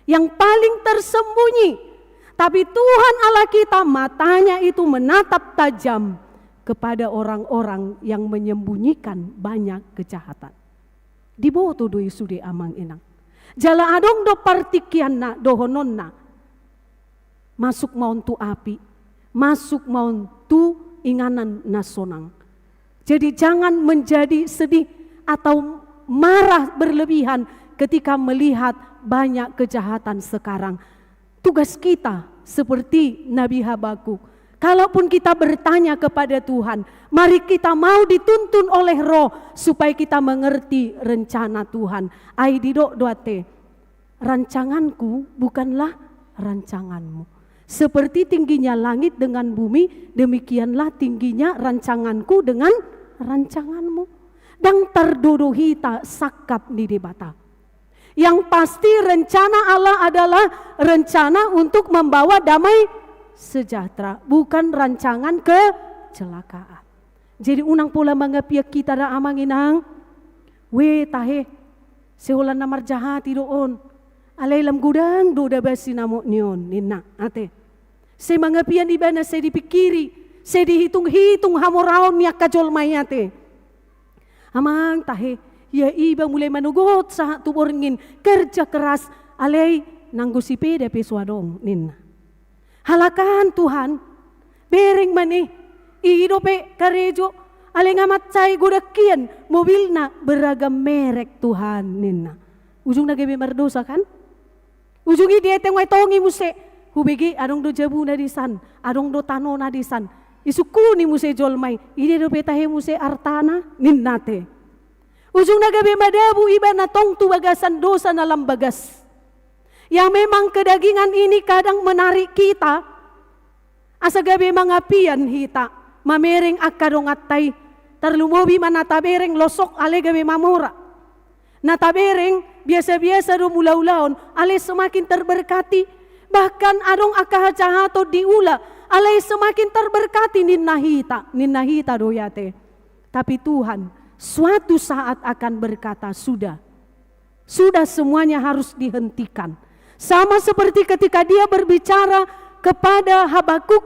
Yang paling tersembunyi. Tapi Tuhan Allah kita matanya itu menatap tajam kepada orang-orang yang menyembunyikan banyak kejahatan. Diboto do i sude amang inang. Jala adong do partingkianna dohononna. Masuk ma on tu api, masuk ma on tu inganan na sonang. Jadi jangan menjadi sedih atau marah berlebihan ketika melihat banyak kejahatan sekarang. Tugas kita seperti Nabi Habakuk. Kalaupun kita bertanya kepada Tuhan, mari kita mau dituntun oleh Roh supaya kita mengerti rencana Tuhan. Ai didok do ate, rancanganku bukanlah rancanganmu. Seperti tingginya langit dengan bumi, demikianlah tingginya rancanganku dengan rancanganmu. Ndang tardodo hita sangkap ni Debata. Yang pasti rencana Allah adalah rencana untuk membawa damai sejahtera, bukan rancangan kecelakaan. Jadi unang pola mangapian hita da amang inang. We tahe, sai holan na marjahat i do on. Alai lam godang do da basi na mok ni on, ninna, ate. Sai mangapian ibana, sai dipingkiri, sai dihitung-hitung hamoraon ni angka jolma i ate. Amang tahe, ia iba mulai manogot sahat tu borngin, kerja keras, alai nanggo sipeda pe so adong, ninna. Halak an Tuhan, bereng ma ne, i dope karejo, alai nga mansai godang hian, mobilna beragam merek Tuhan, ninna. Ujungna gabe mardosa kan? Ujung i dieteng uai tongi muse, hubege adong do jabuna disan, adong do tanona disan. Isungkuni muse jolma i, i dia dope tahe muse artana, ninna ate. Ujungna gabe madabu ibana tong tu bagasan dosa na lam bagas. Yang memang kedagingan ini kadang menarik kita, asa gabe mangapian hita, mamereng angka donganta i, tarlumobi ma na tabereng losok alai gabe mamora. Na tabereng biasa-biasa do mula-ulaon, alai semakin terberkati. Bahkan adong angka hajahaton diula, alai semakin terberkati ninna hita, ninna hita do i ate. Tapi Tuhan suatu saat akan berkata, "Sudah." Sudah, semuanya harus dihentikan. Sama seperti ketika Dia berbicara kepada Habakuk.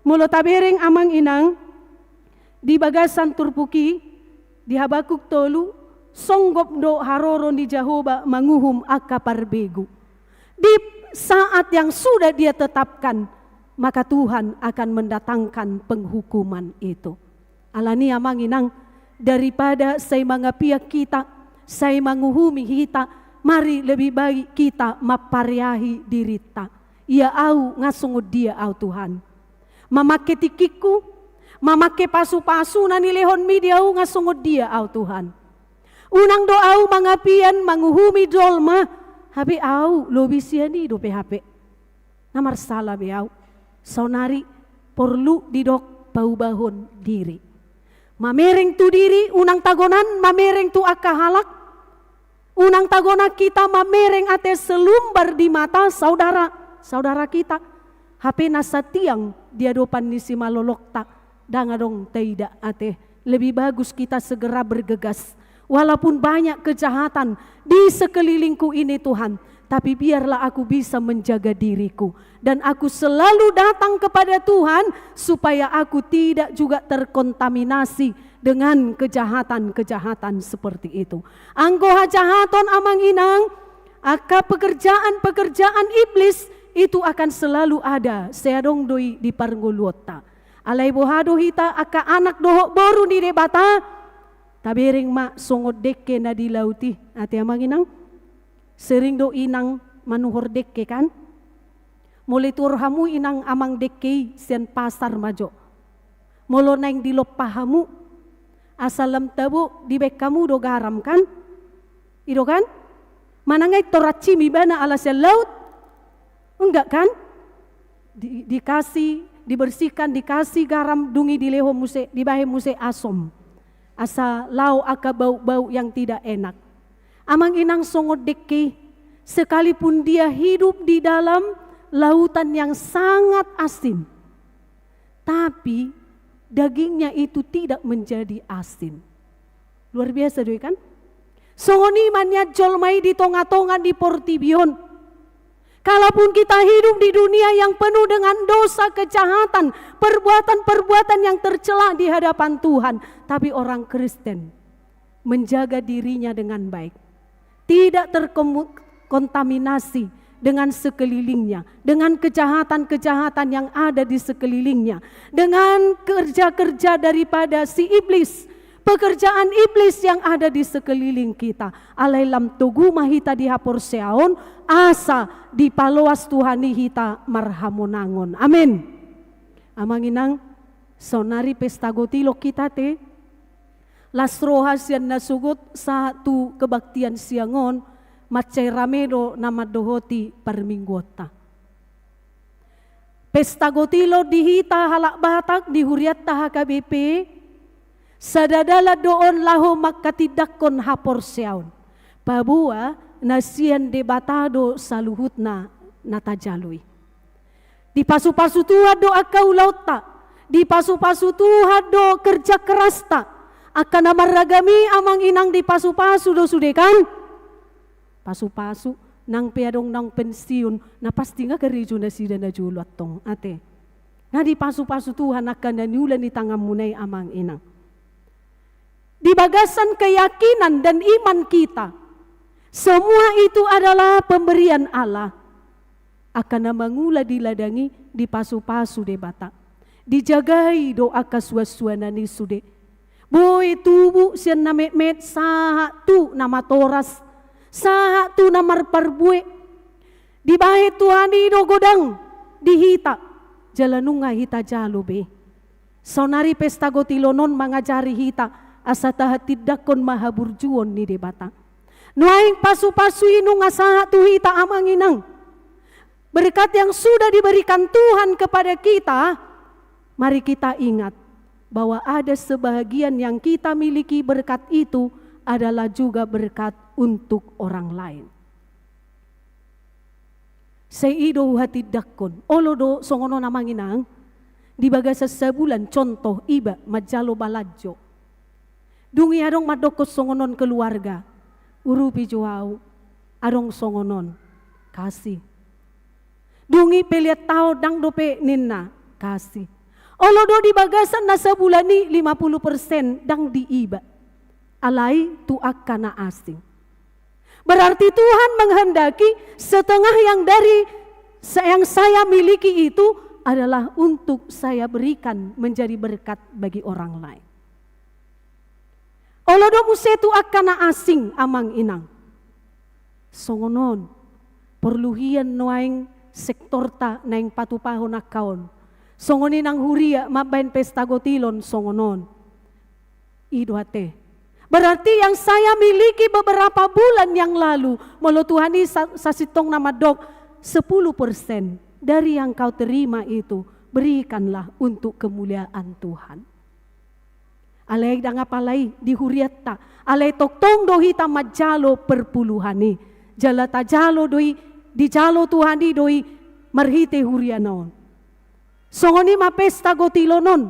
Molo tabereng amang inang, di bagasan turpuk i, di Habakuk tolu, songgop do haroro ni Jahowa manguhum angka parbegu. Di saat yang sudah Dia tetapkan, maka Tuhan akan mendatangkan penghukuman itu. Alani i amang inang, daripada sai mangapian hita, sai manguhumi hita, mari lebih baik hita mampareahi dirinta. Ia au nga songon dia au Tuhan. Mamangke tingkingku, mamangke pasupasu na nilehonMi di au nga songon dia au Tuhan. Unang do au mangapian manguhumi jolma, hape au lobi sian i dope hape. Na marsala be au. Saonari porlu didok paubahon diri. Mamereng tu diri, unang tagonan mamereng tu angka halak. Unang tagonan hita mamereng ate selumbar di mata saudara, saudara kita. Hape na satiang di adopan ni simalolokta, ndang adong taida ate. Lebih bagus kita segera bergegas. Walaupun banyak kejahatan di sekelilingku ini, Tuhan, tapi biarlah aku bisa menjaga diriku. Dan aku selalu datang kepada Tuhan supaya aku tidak juga terkontaminasi dengan kejahatan-kejahatan seperti itu. Anggo hajahaton amang inang, angka pekerjaan-pekerjaan iblis itu akan selalu ada, sai adong do i di parngoluonta. Alai boha do hita angka anak dohot boru ni Debata? Tabereng ma songon dengke na di laut i, ate amang inang? Sering do inang manuhor dengke kan? Molo ituhor hamu inang amang dengke i sian pasar ma jo. Molo naeng dilompa hamu, asa lam tabo dibaen hamu do garam kan? I do kan? Manang nga itor ancim ibana ala sian laut? Enggak kan? Di, dikasih, dibersihkan, dikasih garam, dung i dilehon muse, dibahen muse asom. Asa laho angka bau-bau yang tidak enak. Amang inang songon dengke i, sekalipun dia hidup di dalam lautan yang sangat asin, tapi dagingnya itu tidak menjadi asin. Luar biasa do i kan? Songon i ma nian jolma i di tonga-tonga ni portibi on. Kalaupun kita hidup di dunia yang penuh dengan dosa, kejahatan, perbuatan-perbuatan yang tercela di hadapan Tuhan, tapi orang Kristen menjaga dirinya dengan baik. Tidak terkontaminasi dengan sekelilingnya, dengan kejahatan-kejahatan yang ada di sekelilingnya, dengan kerja-kerja daripada si iblis, pekerjaan iblis yang ada di sekeliling kita. Alai lam togu ma hita di haporseaon, asa dipaloas Tuhan i hita marhamonangon. Amin. Amang inang, saonari pesta gotilon hita ate. Las roha sian na sogot sahat tu kebaktian siang on, mansai rame do na mandohoti parmingguonta. Pesta gotilon di hita halak Batak di hurianta H K B P, sada dalan do on laho manghatindanghon haporseaon. Paboa na sian Debata do saluhutna na tajalo i. Dipasupasu Tuhan do angka ulaonta, dipasupasu Tuhan do kerja kerasta. Angka na marragam i amang inang dipasupasu do sude kan? Pasupasu, nang pe adong naung pensiun, na pasti nga karejo nasida na jolo antong, ate. Nga dipasupasu Tuhan angka na niula ni tanganmuna i amang inang. Di bagasan keyakinan dan iman kita, semua itu adalah pemberian Allah. Angka na mangula di ladang i dipasupasu Debata. Dijagai do angka suansuanan i sude. Boi tubu sian na metmet sahat tu na matoras, sahat tu na marparbue. Dibahen Tuhan i do godang di hita, jala nunga hita jalo be. Saonari pesta gotilon on mangajari hita, asa tahatindanghon ma haburjuon ni Debata. Nuaeng pasupasu i nunga sahat tu hita amang inang. Berkat yang sudah diberikan Tuhan kepada kita, mari kita ingat bahwa ada sebahagian yang kita miliki, berkat itu adalah juga berkat untuk orang lain. Sai i do huhatindangkon, olo do songon on amang inang, di bagasan sabulan contoh iba manjalo balanjo. Dung i adong mandokkon songon on keluarga, urupi jo au, adong songon on, kasih. Dung i pelean taon ndang dope ninna, kasih. Olo do di bagasan na sabulan i lima puluh persen ndang diiba. Alai tu angka na asing. Berarti Tuhan menghendaki setengah yang dari yang saya miliki itu adalah untuk saya berikan menjadi berkat bagi orang lain. Olo do muse tu angka na asing amang inang. Songon on, porlu hian nuaeng sektorta naeng patupahon angka on. Songon i nang huria mambaen pesta gotilon songon on. I do ate. Berarti yang saya miliki beberapa bulan yang lalu, molo Tuhan i sa-, sasintongna mandok, sepuluh persen dari yang kau terima itu berikanlah untuk kemuliaan Tuhan. Alai ndang apala i di hurianta, alai tongtong do hita manjalo perpuluhan i. Jala tajalo do i, dijalo Tuhan i do i marhite huriana on. Songon i ma pesta gotilon on.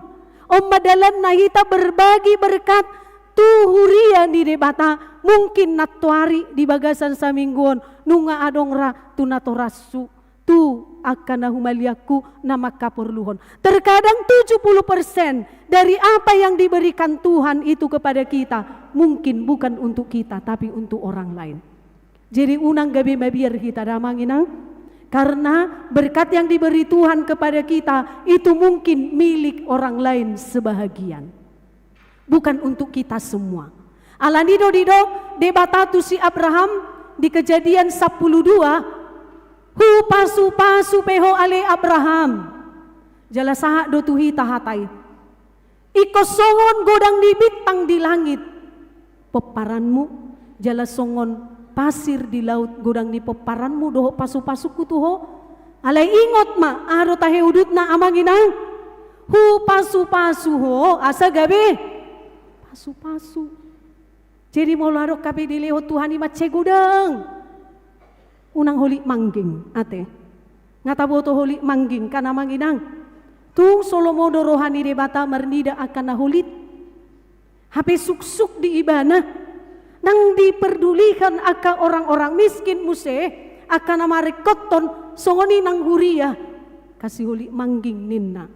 On ma dalanna hita berbagi berkat tu huria ni Debata. Mungkin nantoari di bagasan saminggu on nunga adong ra tu natorashu, tu angka na humaliangku na mangkaporluhon. Terkadang tujuh puluh persen dari apa yang diberikan Tuhan itu kepada kita mungkin bukan untuk kita, tapi untuk orang lain. Jadi unang gabe mabiar hita da amang inang. Karena berkat yang diberi Tuhan kepada kita itu mungkin milik orang lain sebahagian. Bukan untuk kita semua. Alani do didok Debata tu si Abraham di Kejadian sampulu dua, hupasupasu pe ho ale Abraham. Jala sahat do tu hita hata i. Ingkon songon godang ni bintang di langit pomparanmu, jala songon pasir di laut godang ni pomparanmu dohot pasupasungku tu ho. Alai ingot ma, aha do tahe udutna amang inang? Hupasupasu ho asa gabe pasupasu. Jadi molo adong hape dilehon Tuhan i mansai godang, unang holit mangging ate. Nga taboto holit mangging kan amang inang. Tung so lomo do roha ni Debata marnida angka na holit. Hape suksuk di ibana. Ndang diperdulikan angka orang-orang miskin muse, angka na maringkothon, songon i nang huria. Kasi holit mangging ninna.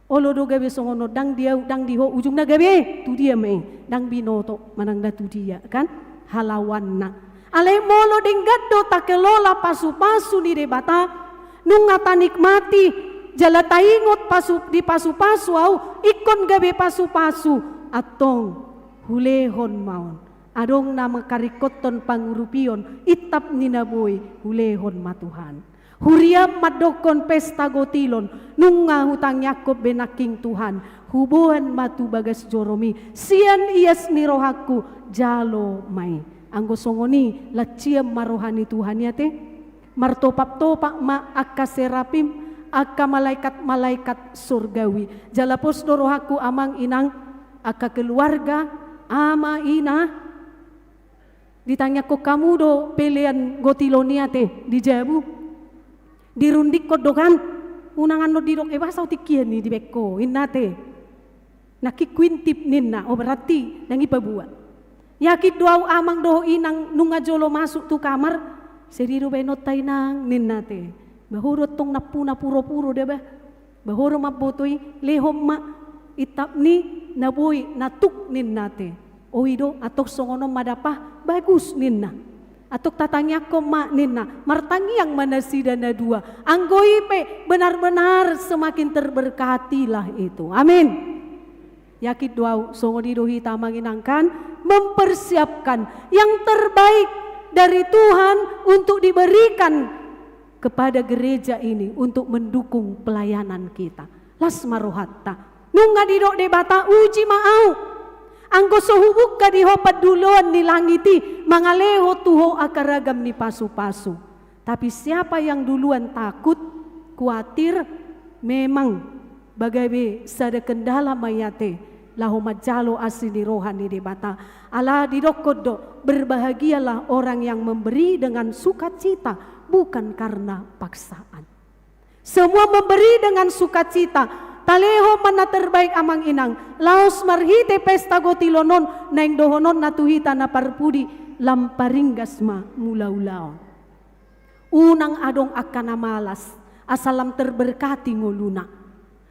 Olo do gabe songon on, ndang di au, ndang di ho, ujungna gabe tu dia ma i? Ndang binoto manang da tu dia kan halawanna. Alai molo denggan do takelola pasupasu ni Debata, nunga tanikmati jala taingot pasu, dipasupasu au, ingkon gabe pasupasu, antong hulehon ma on. Adong na mangkaringkothon pangurupion, intap ni na boi hulehon ma Tuhan. Huriam mandokkon pesta gotilon, nunga hutangiangkon be nangkin Tuhan, huboan ma tu bagas joromi, sian ias ni rohangku, jalo ma i. Anggo songon i, lansiam ma roha ni Tuhan i ate. Martopap-topap ma angka serapim, angka malaikat-malaikat sorgawi. Jala pos do rohangku amang inang, angka keluarga, ama ina, ditangiangkon hamu do pelean gotilon i ate di jabu. Dirundingkon do kan, unang annon didok, e boasa ho tingki an i dibaen ho, inna ate. Nangkin huintip ninna, o berarti ndang i paboa. Yakin do au amang dohot inang nunga jolo masuk tu kamar, sedi do baenonta inang ninna ate. Ba ho do antong nampuna puro-puro da ba. Ba ho do mamboto i, lehon ma intap ni na boi na tuk ninna ate. O i do, antong songon on ma dapah, bagus ninna. Antong tatangiangkon ma ninna, martangiang ma nasida na dua. Anggo i pe benar-benar semakin terberkatilah itu. Amin. Yakin do au, songon i do hita amang inang kan, mempersiapkan yang terbaik dari Tuhan untuk diberikan kepada gereja ini untuk mendukung pelayanan kita. Las ma rohanta. Nunga didok Debata, uji ma au. Anggo so hubungka di ho panduloan ni langit i, mangalehon tu ho angka ragam ni pasupasu. Tapi siapa yang duluan takut, kuatir, memang ba gabe sada kendala ma i ate, laho manjalo asi ni roha ni Debata. Ala didokkon do, berbahagialah orang yang memberi dengan sukacita, bukan karena paksaan. Semua memberi dengan sukacita. Talehon ma na terbaik, amang inang, laos marhite pesta gotilon on naeng dohononna tu hita na parpudi, lam paringgas ma mulaulaon. Unang adong angka na malas, asa lam terberkati ngoluna.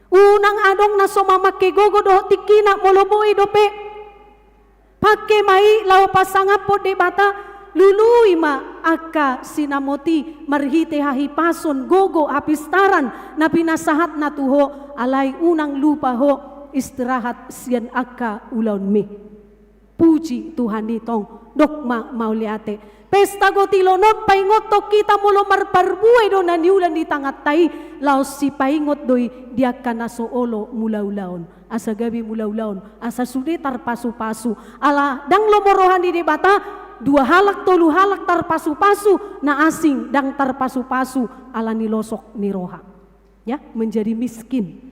Unang adong na so mamangke gogo dohot tingkina, molo boi dope, pangke ma i laho pasangaphon Debata. Lului ma angka sinamot i marhite hahipason, gogo, hapistaran na pinasahatna tu ho, alai unang lupa ho istirahat sian angka ulaonmi. Puji Tuhan i tong, dok ma mauliate. Pesta gotilon on paingothon hita molo marparbue do na niula di tanganta i, laos sipaingot do i di angka na so olo mulaulaon. Asa gabe mulaulaon, asa sude tarpasupasu. Ala ndang lomo roha ni Debata, dua halak tolu halak tarpasupasu, na asing ndang tarpasupasu ala ni losok ni roha. Ya, menjadi miskin.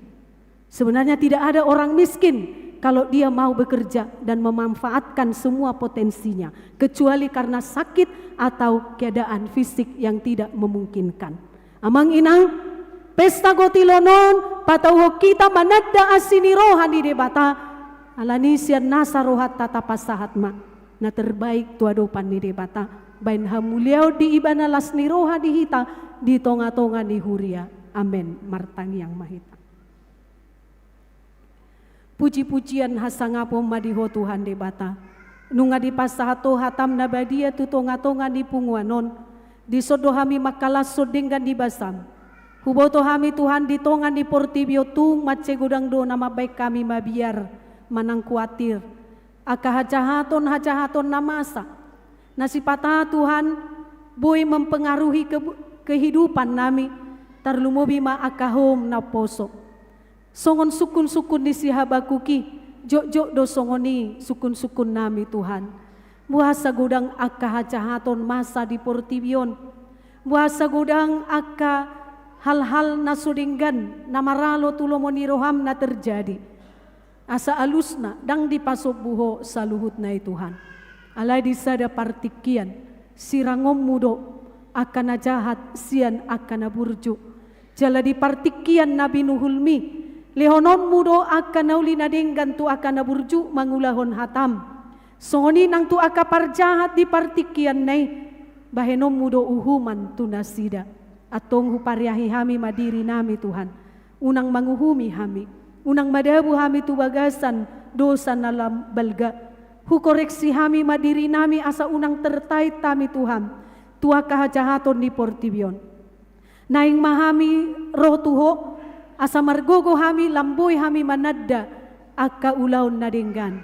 Sebenarnya tidak ada orang miskin kalau dia mau bekerja dan memanfaatkan semua potensinya, kecuali karena sakit atau keadaan fisik yang tidak memungkinkan. Amang inang, pesta gotilon on patauhon hita mananda asi ni roha ni Debata. Alani sian nasa rohanta tapasahat ma na terbaik tu adopan ni Debata, baen hamuliaon di Ibana las ni roha di hita di tongatonga ni huria. Amen. Martangiang ma hita. Pujipujian hasangapon ma di Ho Tuhan Debata, nunga dipasahat Ho hataM na badia tu tongatonga ni punguan on. Dison do hami mangkalashon denggan ni basaM. Huboto hami Tuhan di tonga ni portibi on tung mansai godang do na mambaen hami mabiar manang kuatir. Angka hajahaton-hajahaton na masa na sipata Tuhan boi mempengaruhi ke-, kehidupan nami, tarlumobi ma angka houm na poso. Songon sungkunsungkun ni si Habakuk i, jotjot do songon i sungkunsungkunnami Tuhan. Boasa godang angka hajahaton masa di portibi on? Boasa godang angka hal-hal na so denggan na maralo tu lomo ni rohaM na terjadi? Asa alusna ndang dipasombu Ho saluhutna i Tuhan. Alai di sada partingkian, sirangonMu do angka na jahat sian angka na burju. Jala di partingkian na binuhulMi, lehononMu do angka na uli na denggan tu angka na burju mangulahon hataM. Songon i nang tu angka parjahat di partingkianna i, bahenonMu do uhuman tu nasida. Antong hupariahi hami ma dirinami Tuhan. Unang manguhumi hami, unang madabu hami tu bagasan dosa na lam balga. Hukoreksi hami ma dirinami asa unang tertait hami Tuhan tu angka hajahaton ni portibi on. Naeng ma hami ro tu Ho, asa margogo hami lam boi hami mananda angka ulaon na denggan.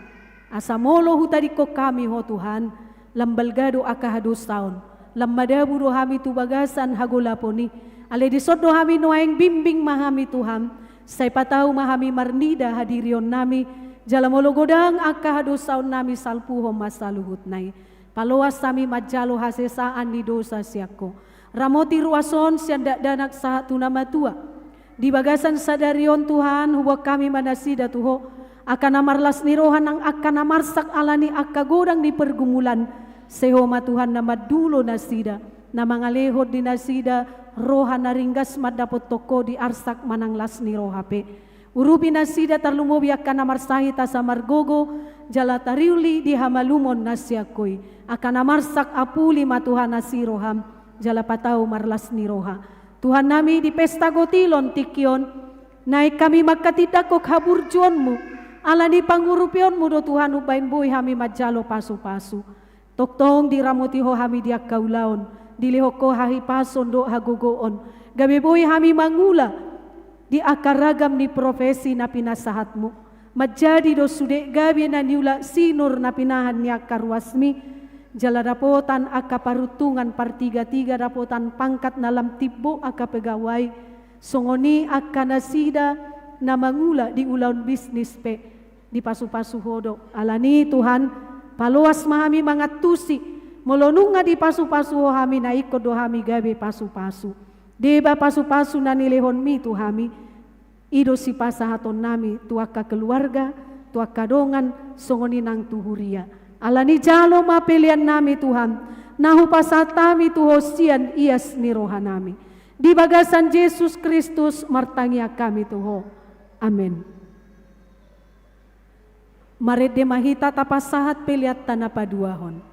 Asa molo hutadingkon hami Ho Tuhan, lam balga do angka hadosaon, lam madabu do hami tu bagasan hagolapon i. Alai dison do hami nuaeng, bimbing ma hami Tuhan, sai patau ma hami marnida hadirionnami, jala molo godang angka hadosaonnami salpuhon ma saluhutna i. Paloas hami manjalo hasesaan ni dosa sian Ho. Ramoti ruas on sian dakdanak sahat tu na matua. Di bagasan sadari on Tuhan, huboan hami ma nasida tu Ho, angka na marlas ni roha nang angka na marsak ala ni angka godang ni pergumulan. Sai Ho ma Tuhan na mandulo nasida, na mangalehon di nasida roha na ringgas mandapothon Ho di arsak manang las ni roha pe. Urupi nasida tarlumobi angka na marsahit asa margogo, jala tariuli di hamalumon na sian Ho i. Angka na marsak, apuli ma Tuhan asi rohaM, jala patau marlas ni roha. Tuhannami, di pesta gotilon tingki on, naeng hami manghatindanghon haburjuonMu, ala ni pangurupionMu do Tuhan umbahen boi hami manjalo pasupasu. Tongtong diramoti Ho hami di angka ulaon, dilehon Ho hahipason dohot hagogoon, gabe boi hami mangula di angka ragam ni profesi na pinasahatMu. Manjadi do sude gabe na niula sinur na pinahan ni angka ruasMi, jala dapotan angka paruntungan partigatiga, dapotan pangkat na lam timbo angka pegawai, songon i angka nasida na mangula di ulaon bisnis pe. Dipasupasu Ho do. Ala ni i Tuhan, paloas ma hami mangantusi, molo nunga dipasupasu Ho hami, na ingkon do hami gabe pasupasu. Deba pasupasu na nilehonMi tu hami, i do sipasahatonnami tu angka keluarga, tu angka dongan, songon i nang tu huria. Ala ni i jalo ma peleannami Tuhan, na hupasahat hami tu Ho sian ias ni rohanami. Di bagasan Jesus Kristus martangiang hami tu Ho. Amen. Marende ma hita tapasahat peleanta na paduahon.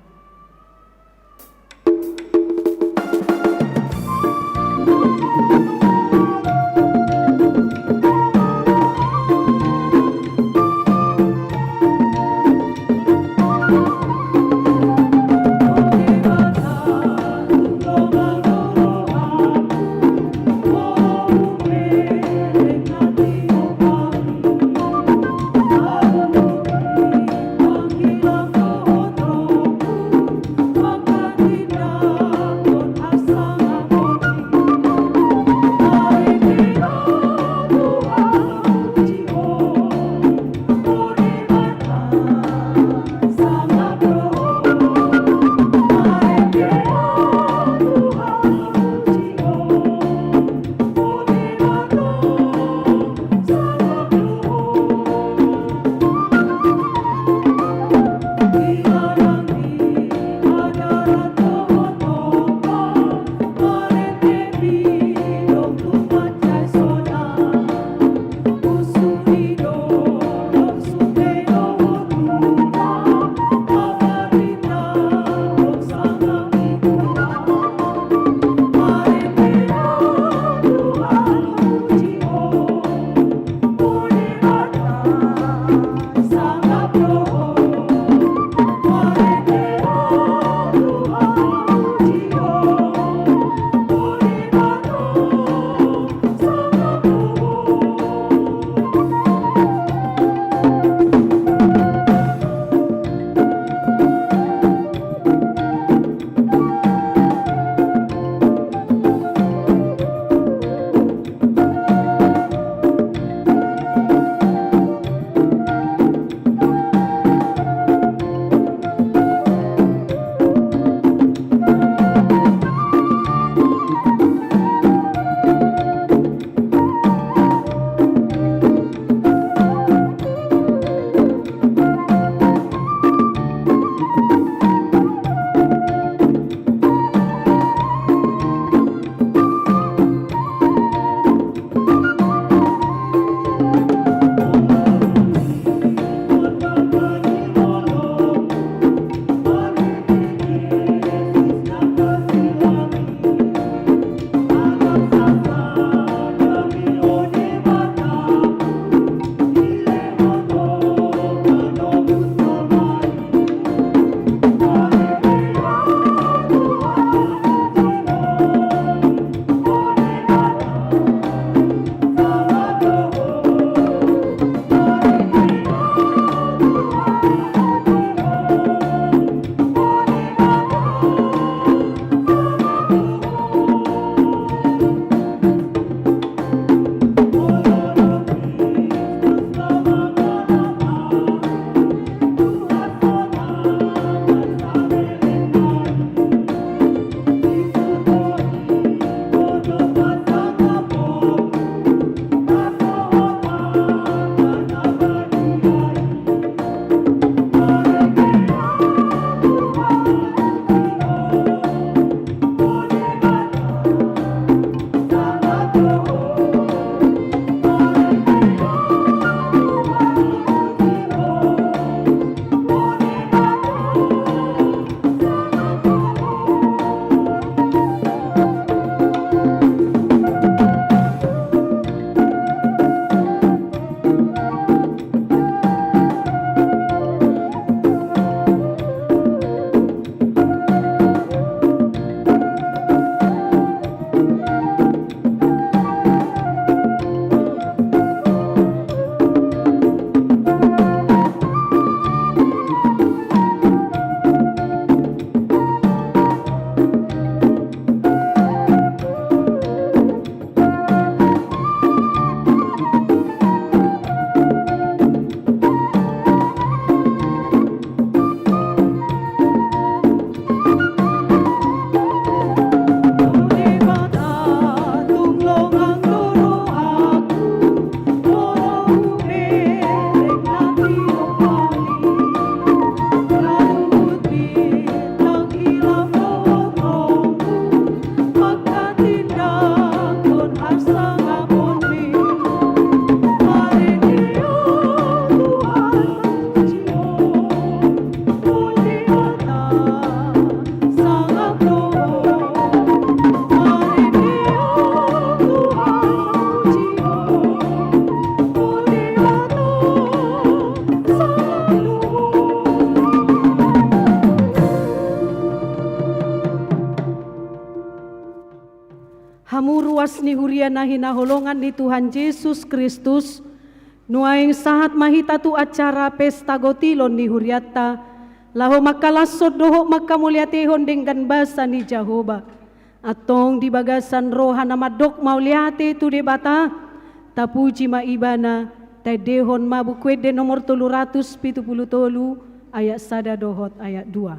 Hamu ruas ni huria na hinaholongan ni Tuhan Jesus Kristus, nuaeng sahat ma hita tu acara pesta gotilon ni hurianta, laho mangkalashon dohot mangkamauliatehon denggan basa ni Jahowa. Antong di bagasan roha na mandok mauliate tu Debata, tapuji ma Ibana, taendehon ma Buku Ende nomor tolu ratus pitu pulu tolu, ayat sada dohot ayat dua.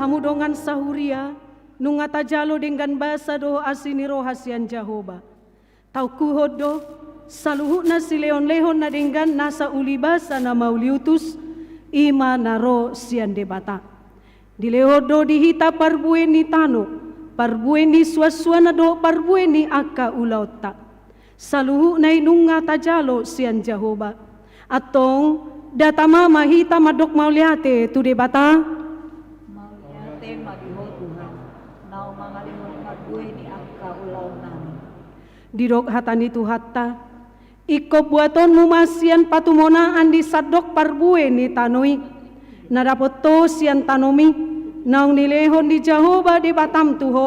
Hamu dongan sahuria, nunga tajalo denggan basa dohot asi ni roha sian Jahowa. Taungkuhon do, saluhutna silehonlehon na denggan nasa uli basa na mauliutus, i ma na ro sian Debata. Dilehon do di hita parbue ni tano, parbue ni suansuanna dohot parbue ni angka ulaonta. Saluhutna i nunga tajalo sian Jahowa. Antong, datama ma hita mandok mauliate tu Debata. Mauliate ma di Ho Tuhan, naung mangalehon parbue ni angka ulaonnami. Didok hata ni Tuhanta, ingkon buatonmu ma sian patumonaan ni sandok parbue ni tano i, na dapot ho sian tanomi, naung nilehon ni Jahowa Debatam tu ho,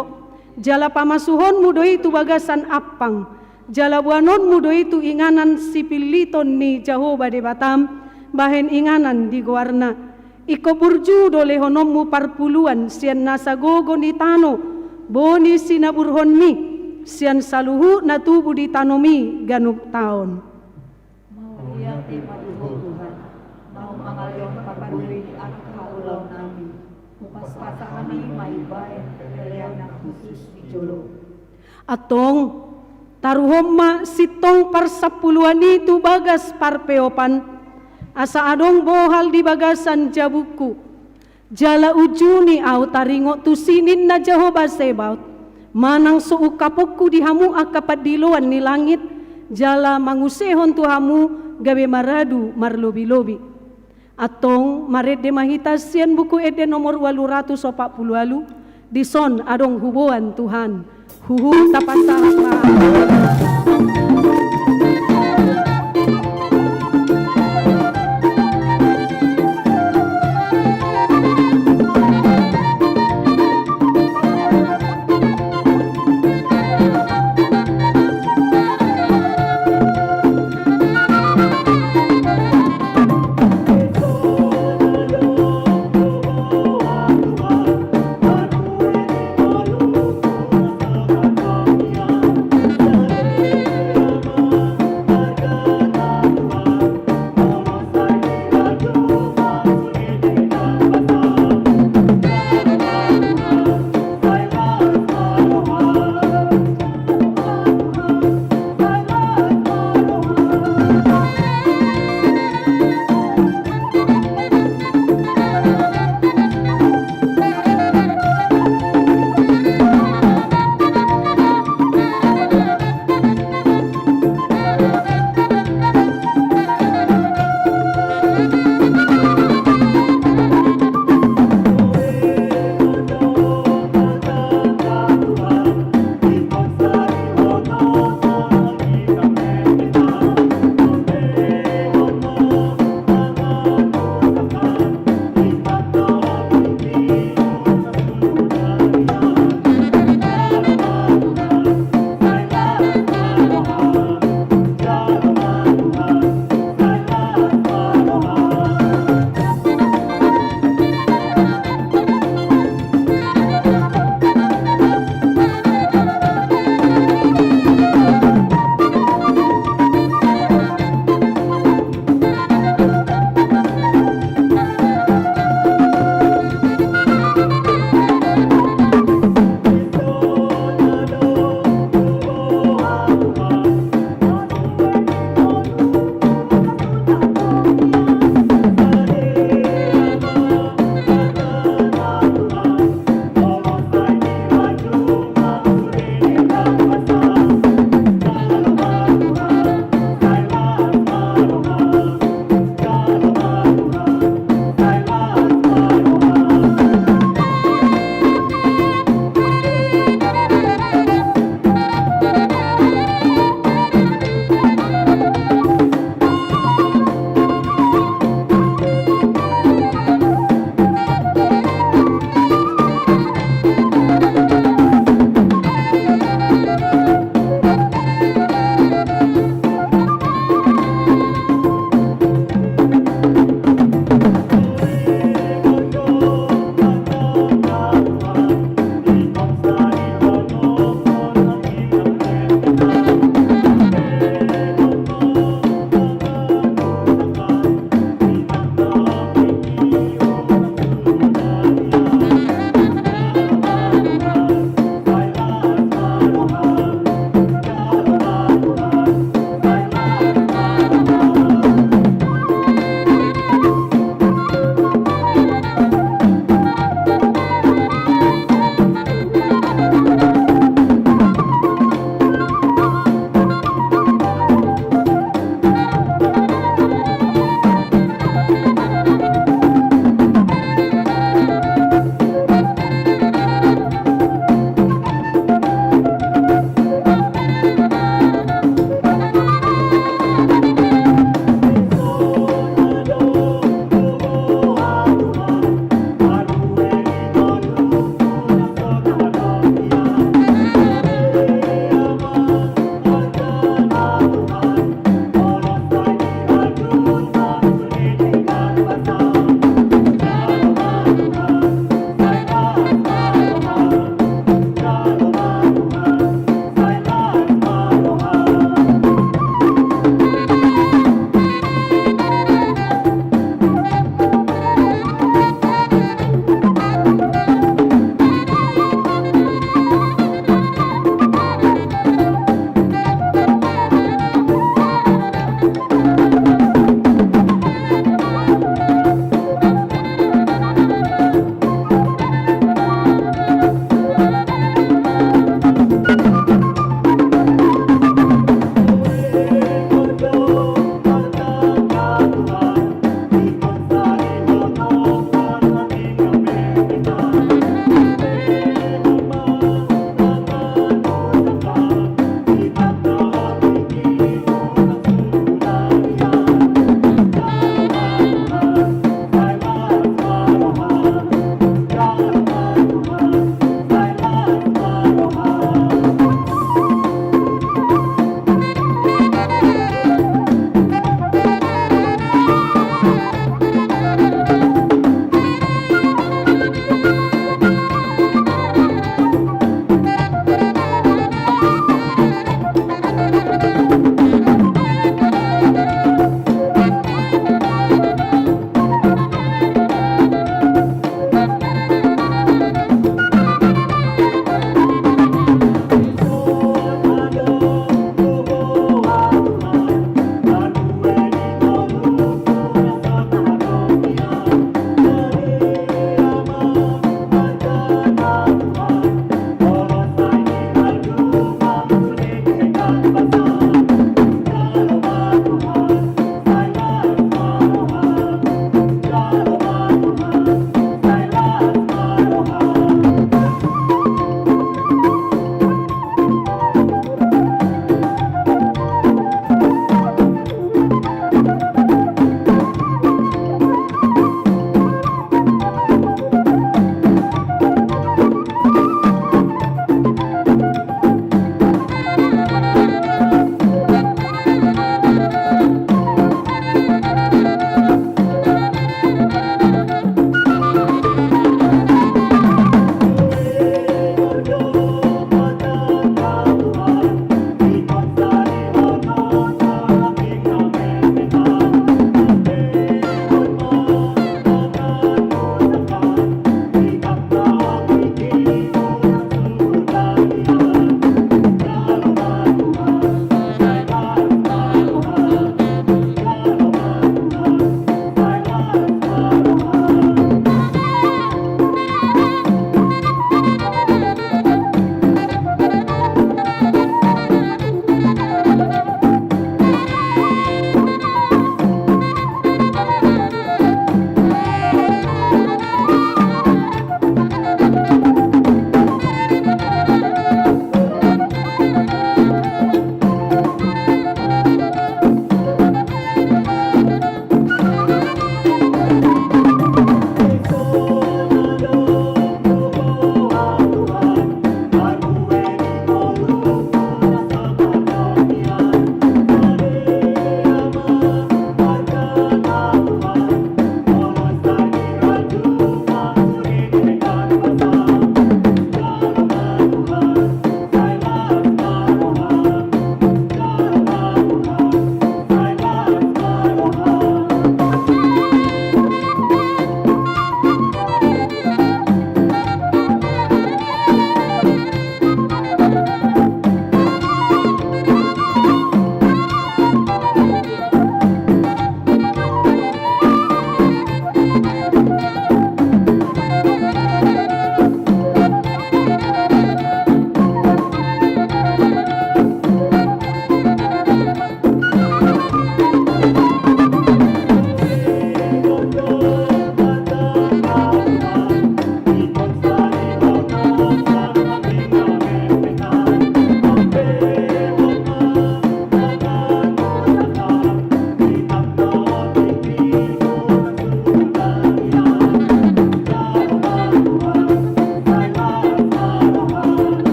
jala pamasuhonmu do i tu bagasan ampang, jala boanonmu do i tu inganan sipilliton ni Jahowa Debatam, bahen inganan di goarna. Ingkon burju do lehononmu parpuluan sian nasa gogo ni tano, boi ni sinaburhonmi, sian saluhut na tubu di tanomi ganup taon. Mauliate ma di Ho Tuhan, naung mangalehon parbue ni angka ulaonnami, hupasahat hami ma i bahen pelean na hushus di jolom. Antong, taruhon ma sintong parsampuluan i tu bagas parpeopan, asa adong bohal di bagasan jabungku. Jala unjuni ahu taringot tusi ninna Jahowa Zebaot, manang so ungkaponku di hamu angka pandiloan ni langit, jala mangusehon tu hamu gabe maradu marlobilobi. Antong, marende ma hita sian Buku Ende nomor ualu ratus opat pulu ualu, dison adong huboan Tuhan. Huhut tapasahat ma.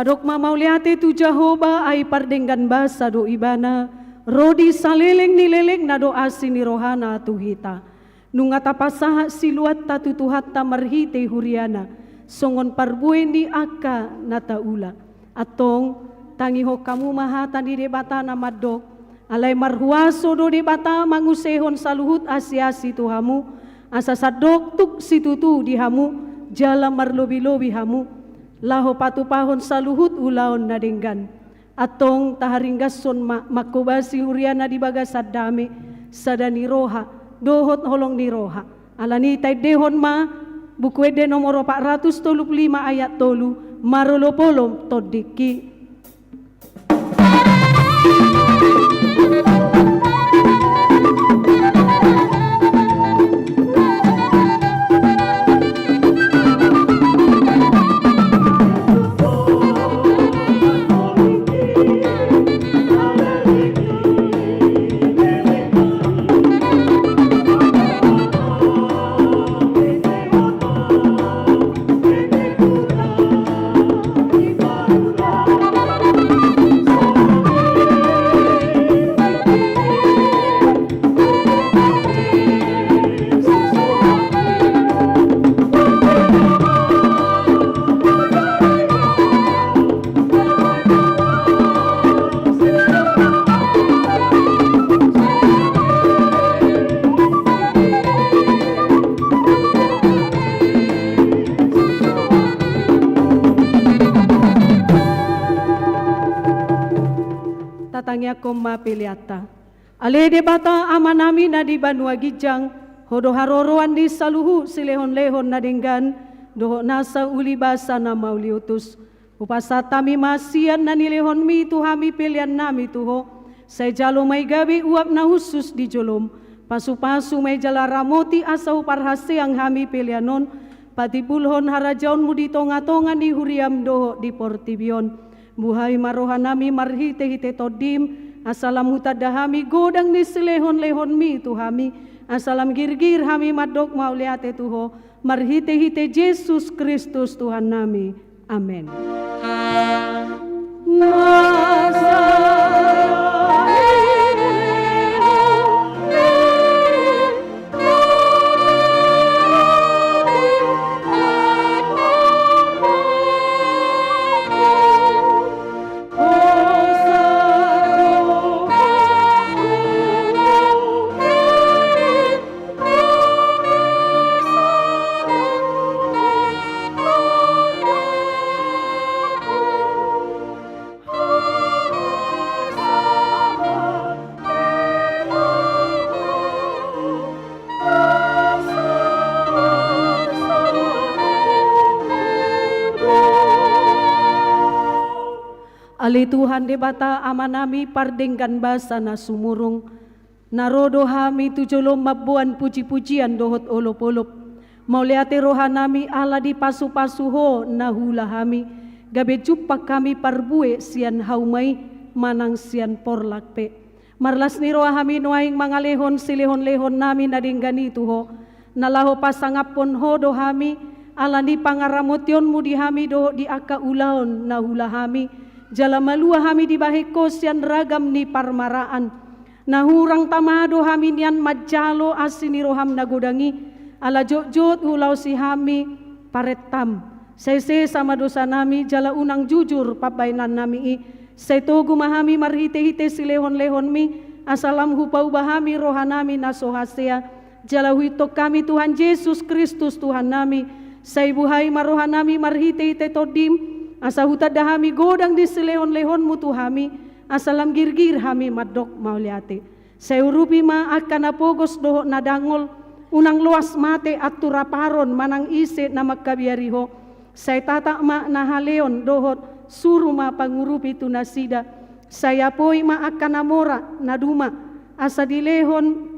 Adong ma mauliate tu Jahowa, ai pardenggan basa do Ibana, ro di saleleng ni lelengna do asi ni rohana tu hita. Nunga tapasahat siluanta tu Tuhanta marhite huriana, songon parbue ni angka na taula. Antong, tangihon hamu ma hata ni Debata na mandok, alai marhuaso do Debata mangusehon saluhut asi-asi tu hamu, asa sandok tuk situtu di hamu, jala marlobi-lobi hamu, laho patupahon saluhut ulaon na denggan. Antong taharinggashon ma, mangkobasi huriana di bagasan dame, sada ni roha, dohot holong ni roha. Alani taendehon ma, Buku Ende nomor opat ratus tolu pulu lima ayat tolu, marolopolop tondingki. Tatangiangkon ma peleanta. Ale Debata Amanami na di banua ginjang, Ho do haroroan ni saluhut silehon-lehon na denggan, dohot nasa uli basa na mauliutus. Hupasahat hami ma sian na nilehonMi tu hami peleannami tu Ho, sai jalo ma i gabe uap na hushus di joloM, pasu-pasu ma i jala ramoti asa huparhaseang hami pelean on, patimbulhon harajaonMu di tonga-tonga ni huriaM dohot di portibi on. Buhai ma rohanami marhite-hite TondiM, asa lam hutanda hami godang ni silehon-lehonMi tu hami, asa lam girgir hami mandok mauliate tu Ho, marhite-hite Jesus Kristus Tuhannami. Amen. Ale Tuhan Debata Amanami pardenggan basa na sumurung, na ro do hami tu joloM mamboan puji-pujian dohot olop-olop. Mauliate rohanami ala dipasu-pasu Ho na huula hami, gabe jumpang hami parbue sian hauma i manang sian porlak pe. Marlas ni roha hami nuaeng mangalehon silehon-lehonnami na denggan i tu Ho, na laho pasangaphon Ho do hami, ala ni pangaramotionMu di hami dohot di angka ulaon na huula hami, jala malua hami dibahen Ho sian ragam ni parmaraan. Na hurang tama do hami nian manjalo asi ni rohaM na godang i, ala jotjot huulaosi hami parentam. Sai sesa ma dosanami jala unang jujur pambahenannami i. Sai togu ma hami marhite-hite silehon-lehonMi, asa lam hupauba hami rohanami na so hasea. Jala huihuthon hami Tuhan Jesus Kristus Tuhannami, sai buhai ma rohanami marhite-hite TondiM, asa hutanda hami godang ni silehon-lehonMu tu hami, asa lam girgir hami mandok mauliate. Sai urupi ma angka na pogos dohot na dangol, unang loas mate anturaparon manang ise na mangkabiari Ho. Sai tatap ma na haleon dohot suru ma pangurupi tu nasida. Sai apoi ma angka na mora, na duma, asa dilehon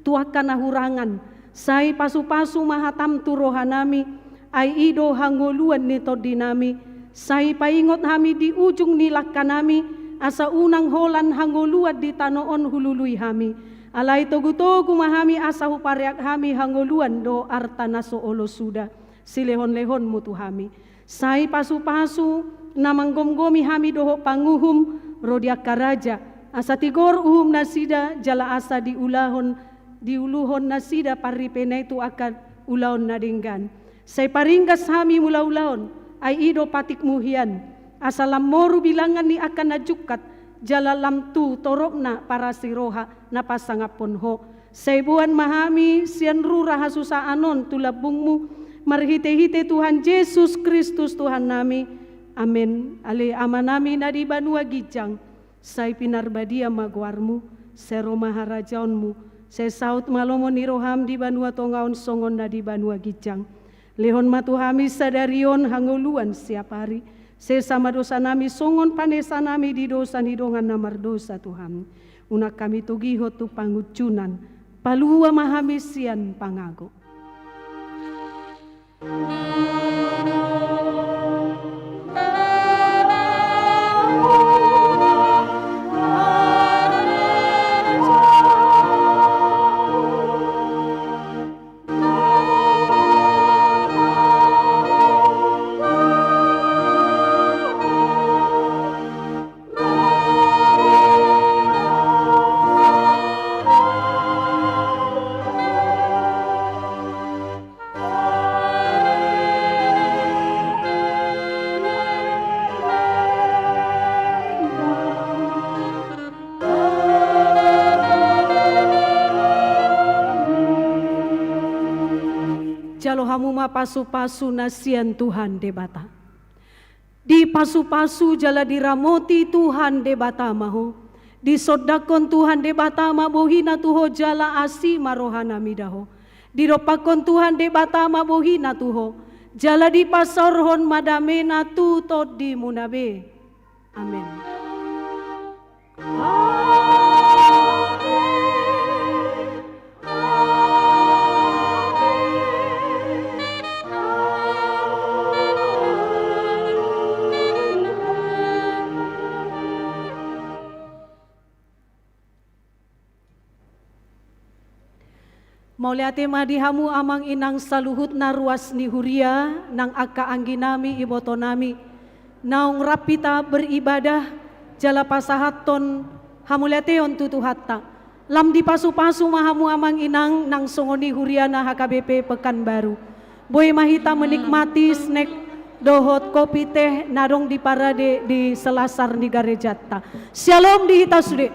tu angka na hurangan. Sai pasu-pasu ma hataM tu rohanami, ai i do hangoluan ni tondinami. Sai paingot hami di ujung ni langkanami, asa unang holan hangoluan di tano on hulului hami. Alai togu-togu ma hami asa hupareak hami hangoluan dohot arta na so olo suda, silehon-lehonMu tu hami. Sai pasu-pasu na manggomgomi hami dohot panguhum ro di angka raja, asa tigor uhum nasida jala asa diulahon, diuluhon nasida parripena i tu angka ulaon na denggan. Sai paringgas hami mulaulaon, ai i do patikmu hian, asa lam moru bilangan ni angka na jungkat, jala lam tu toropna parasi roha na pasangaphon ho. Sai boan ma hami sian rura hasusaan on tu lambungmu, marhitehite Tuhan Jesus Kristus Tuhannami. Amen. Ale Amanami na di banua ginjang, sai pinarbadia ma goarmu, sai ro ma harajaonmu, sai saut ma lomo ni roham di banua tonga on songon na di banua ginjang. Lehon ma tu hami sadari on hangoluan siapari, sesa ma dosanami songon panesanami di dosa ni dongan na mardosa tu hami. Unang hami togihon tu pangunjunan, palua ma hami sian pangago. Jalo hamu ma pasupasu na sian Tuhan Debata. Dipasupasu jala diramoti Tuhan Debata ma ho. Disondangkon Tuhan Debata ma bohina tu ho jala asi ma rohana mida ho. Didompakkon Tuhan Debata ma bohina tu ho, jala dipasaorhon ma damena tu tondimuna be. Amen. Mauliate ma di hamu amang inang saluhutna ruas ni huria, nang angka angginami ibotonami, naung rap hita beribadah jala pasahathon hamuliateon tu Tuhanta. Lam dipasupasu ma hamu amang inang nang songon i huriana H K B P Pekanbaru. Boi ma hita menikmati snack dohot kopi teh na adong diparade di selasar ni garejanta. Syalom di hita sude.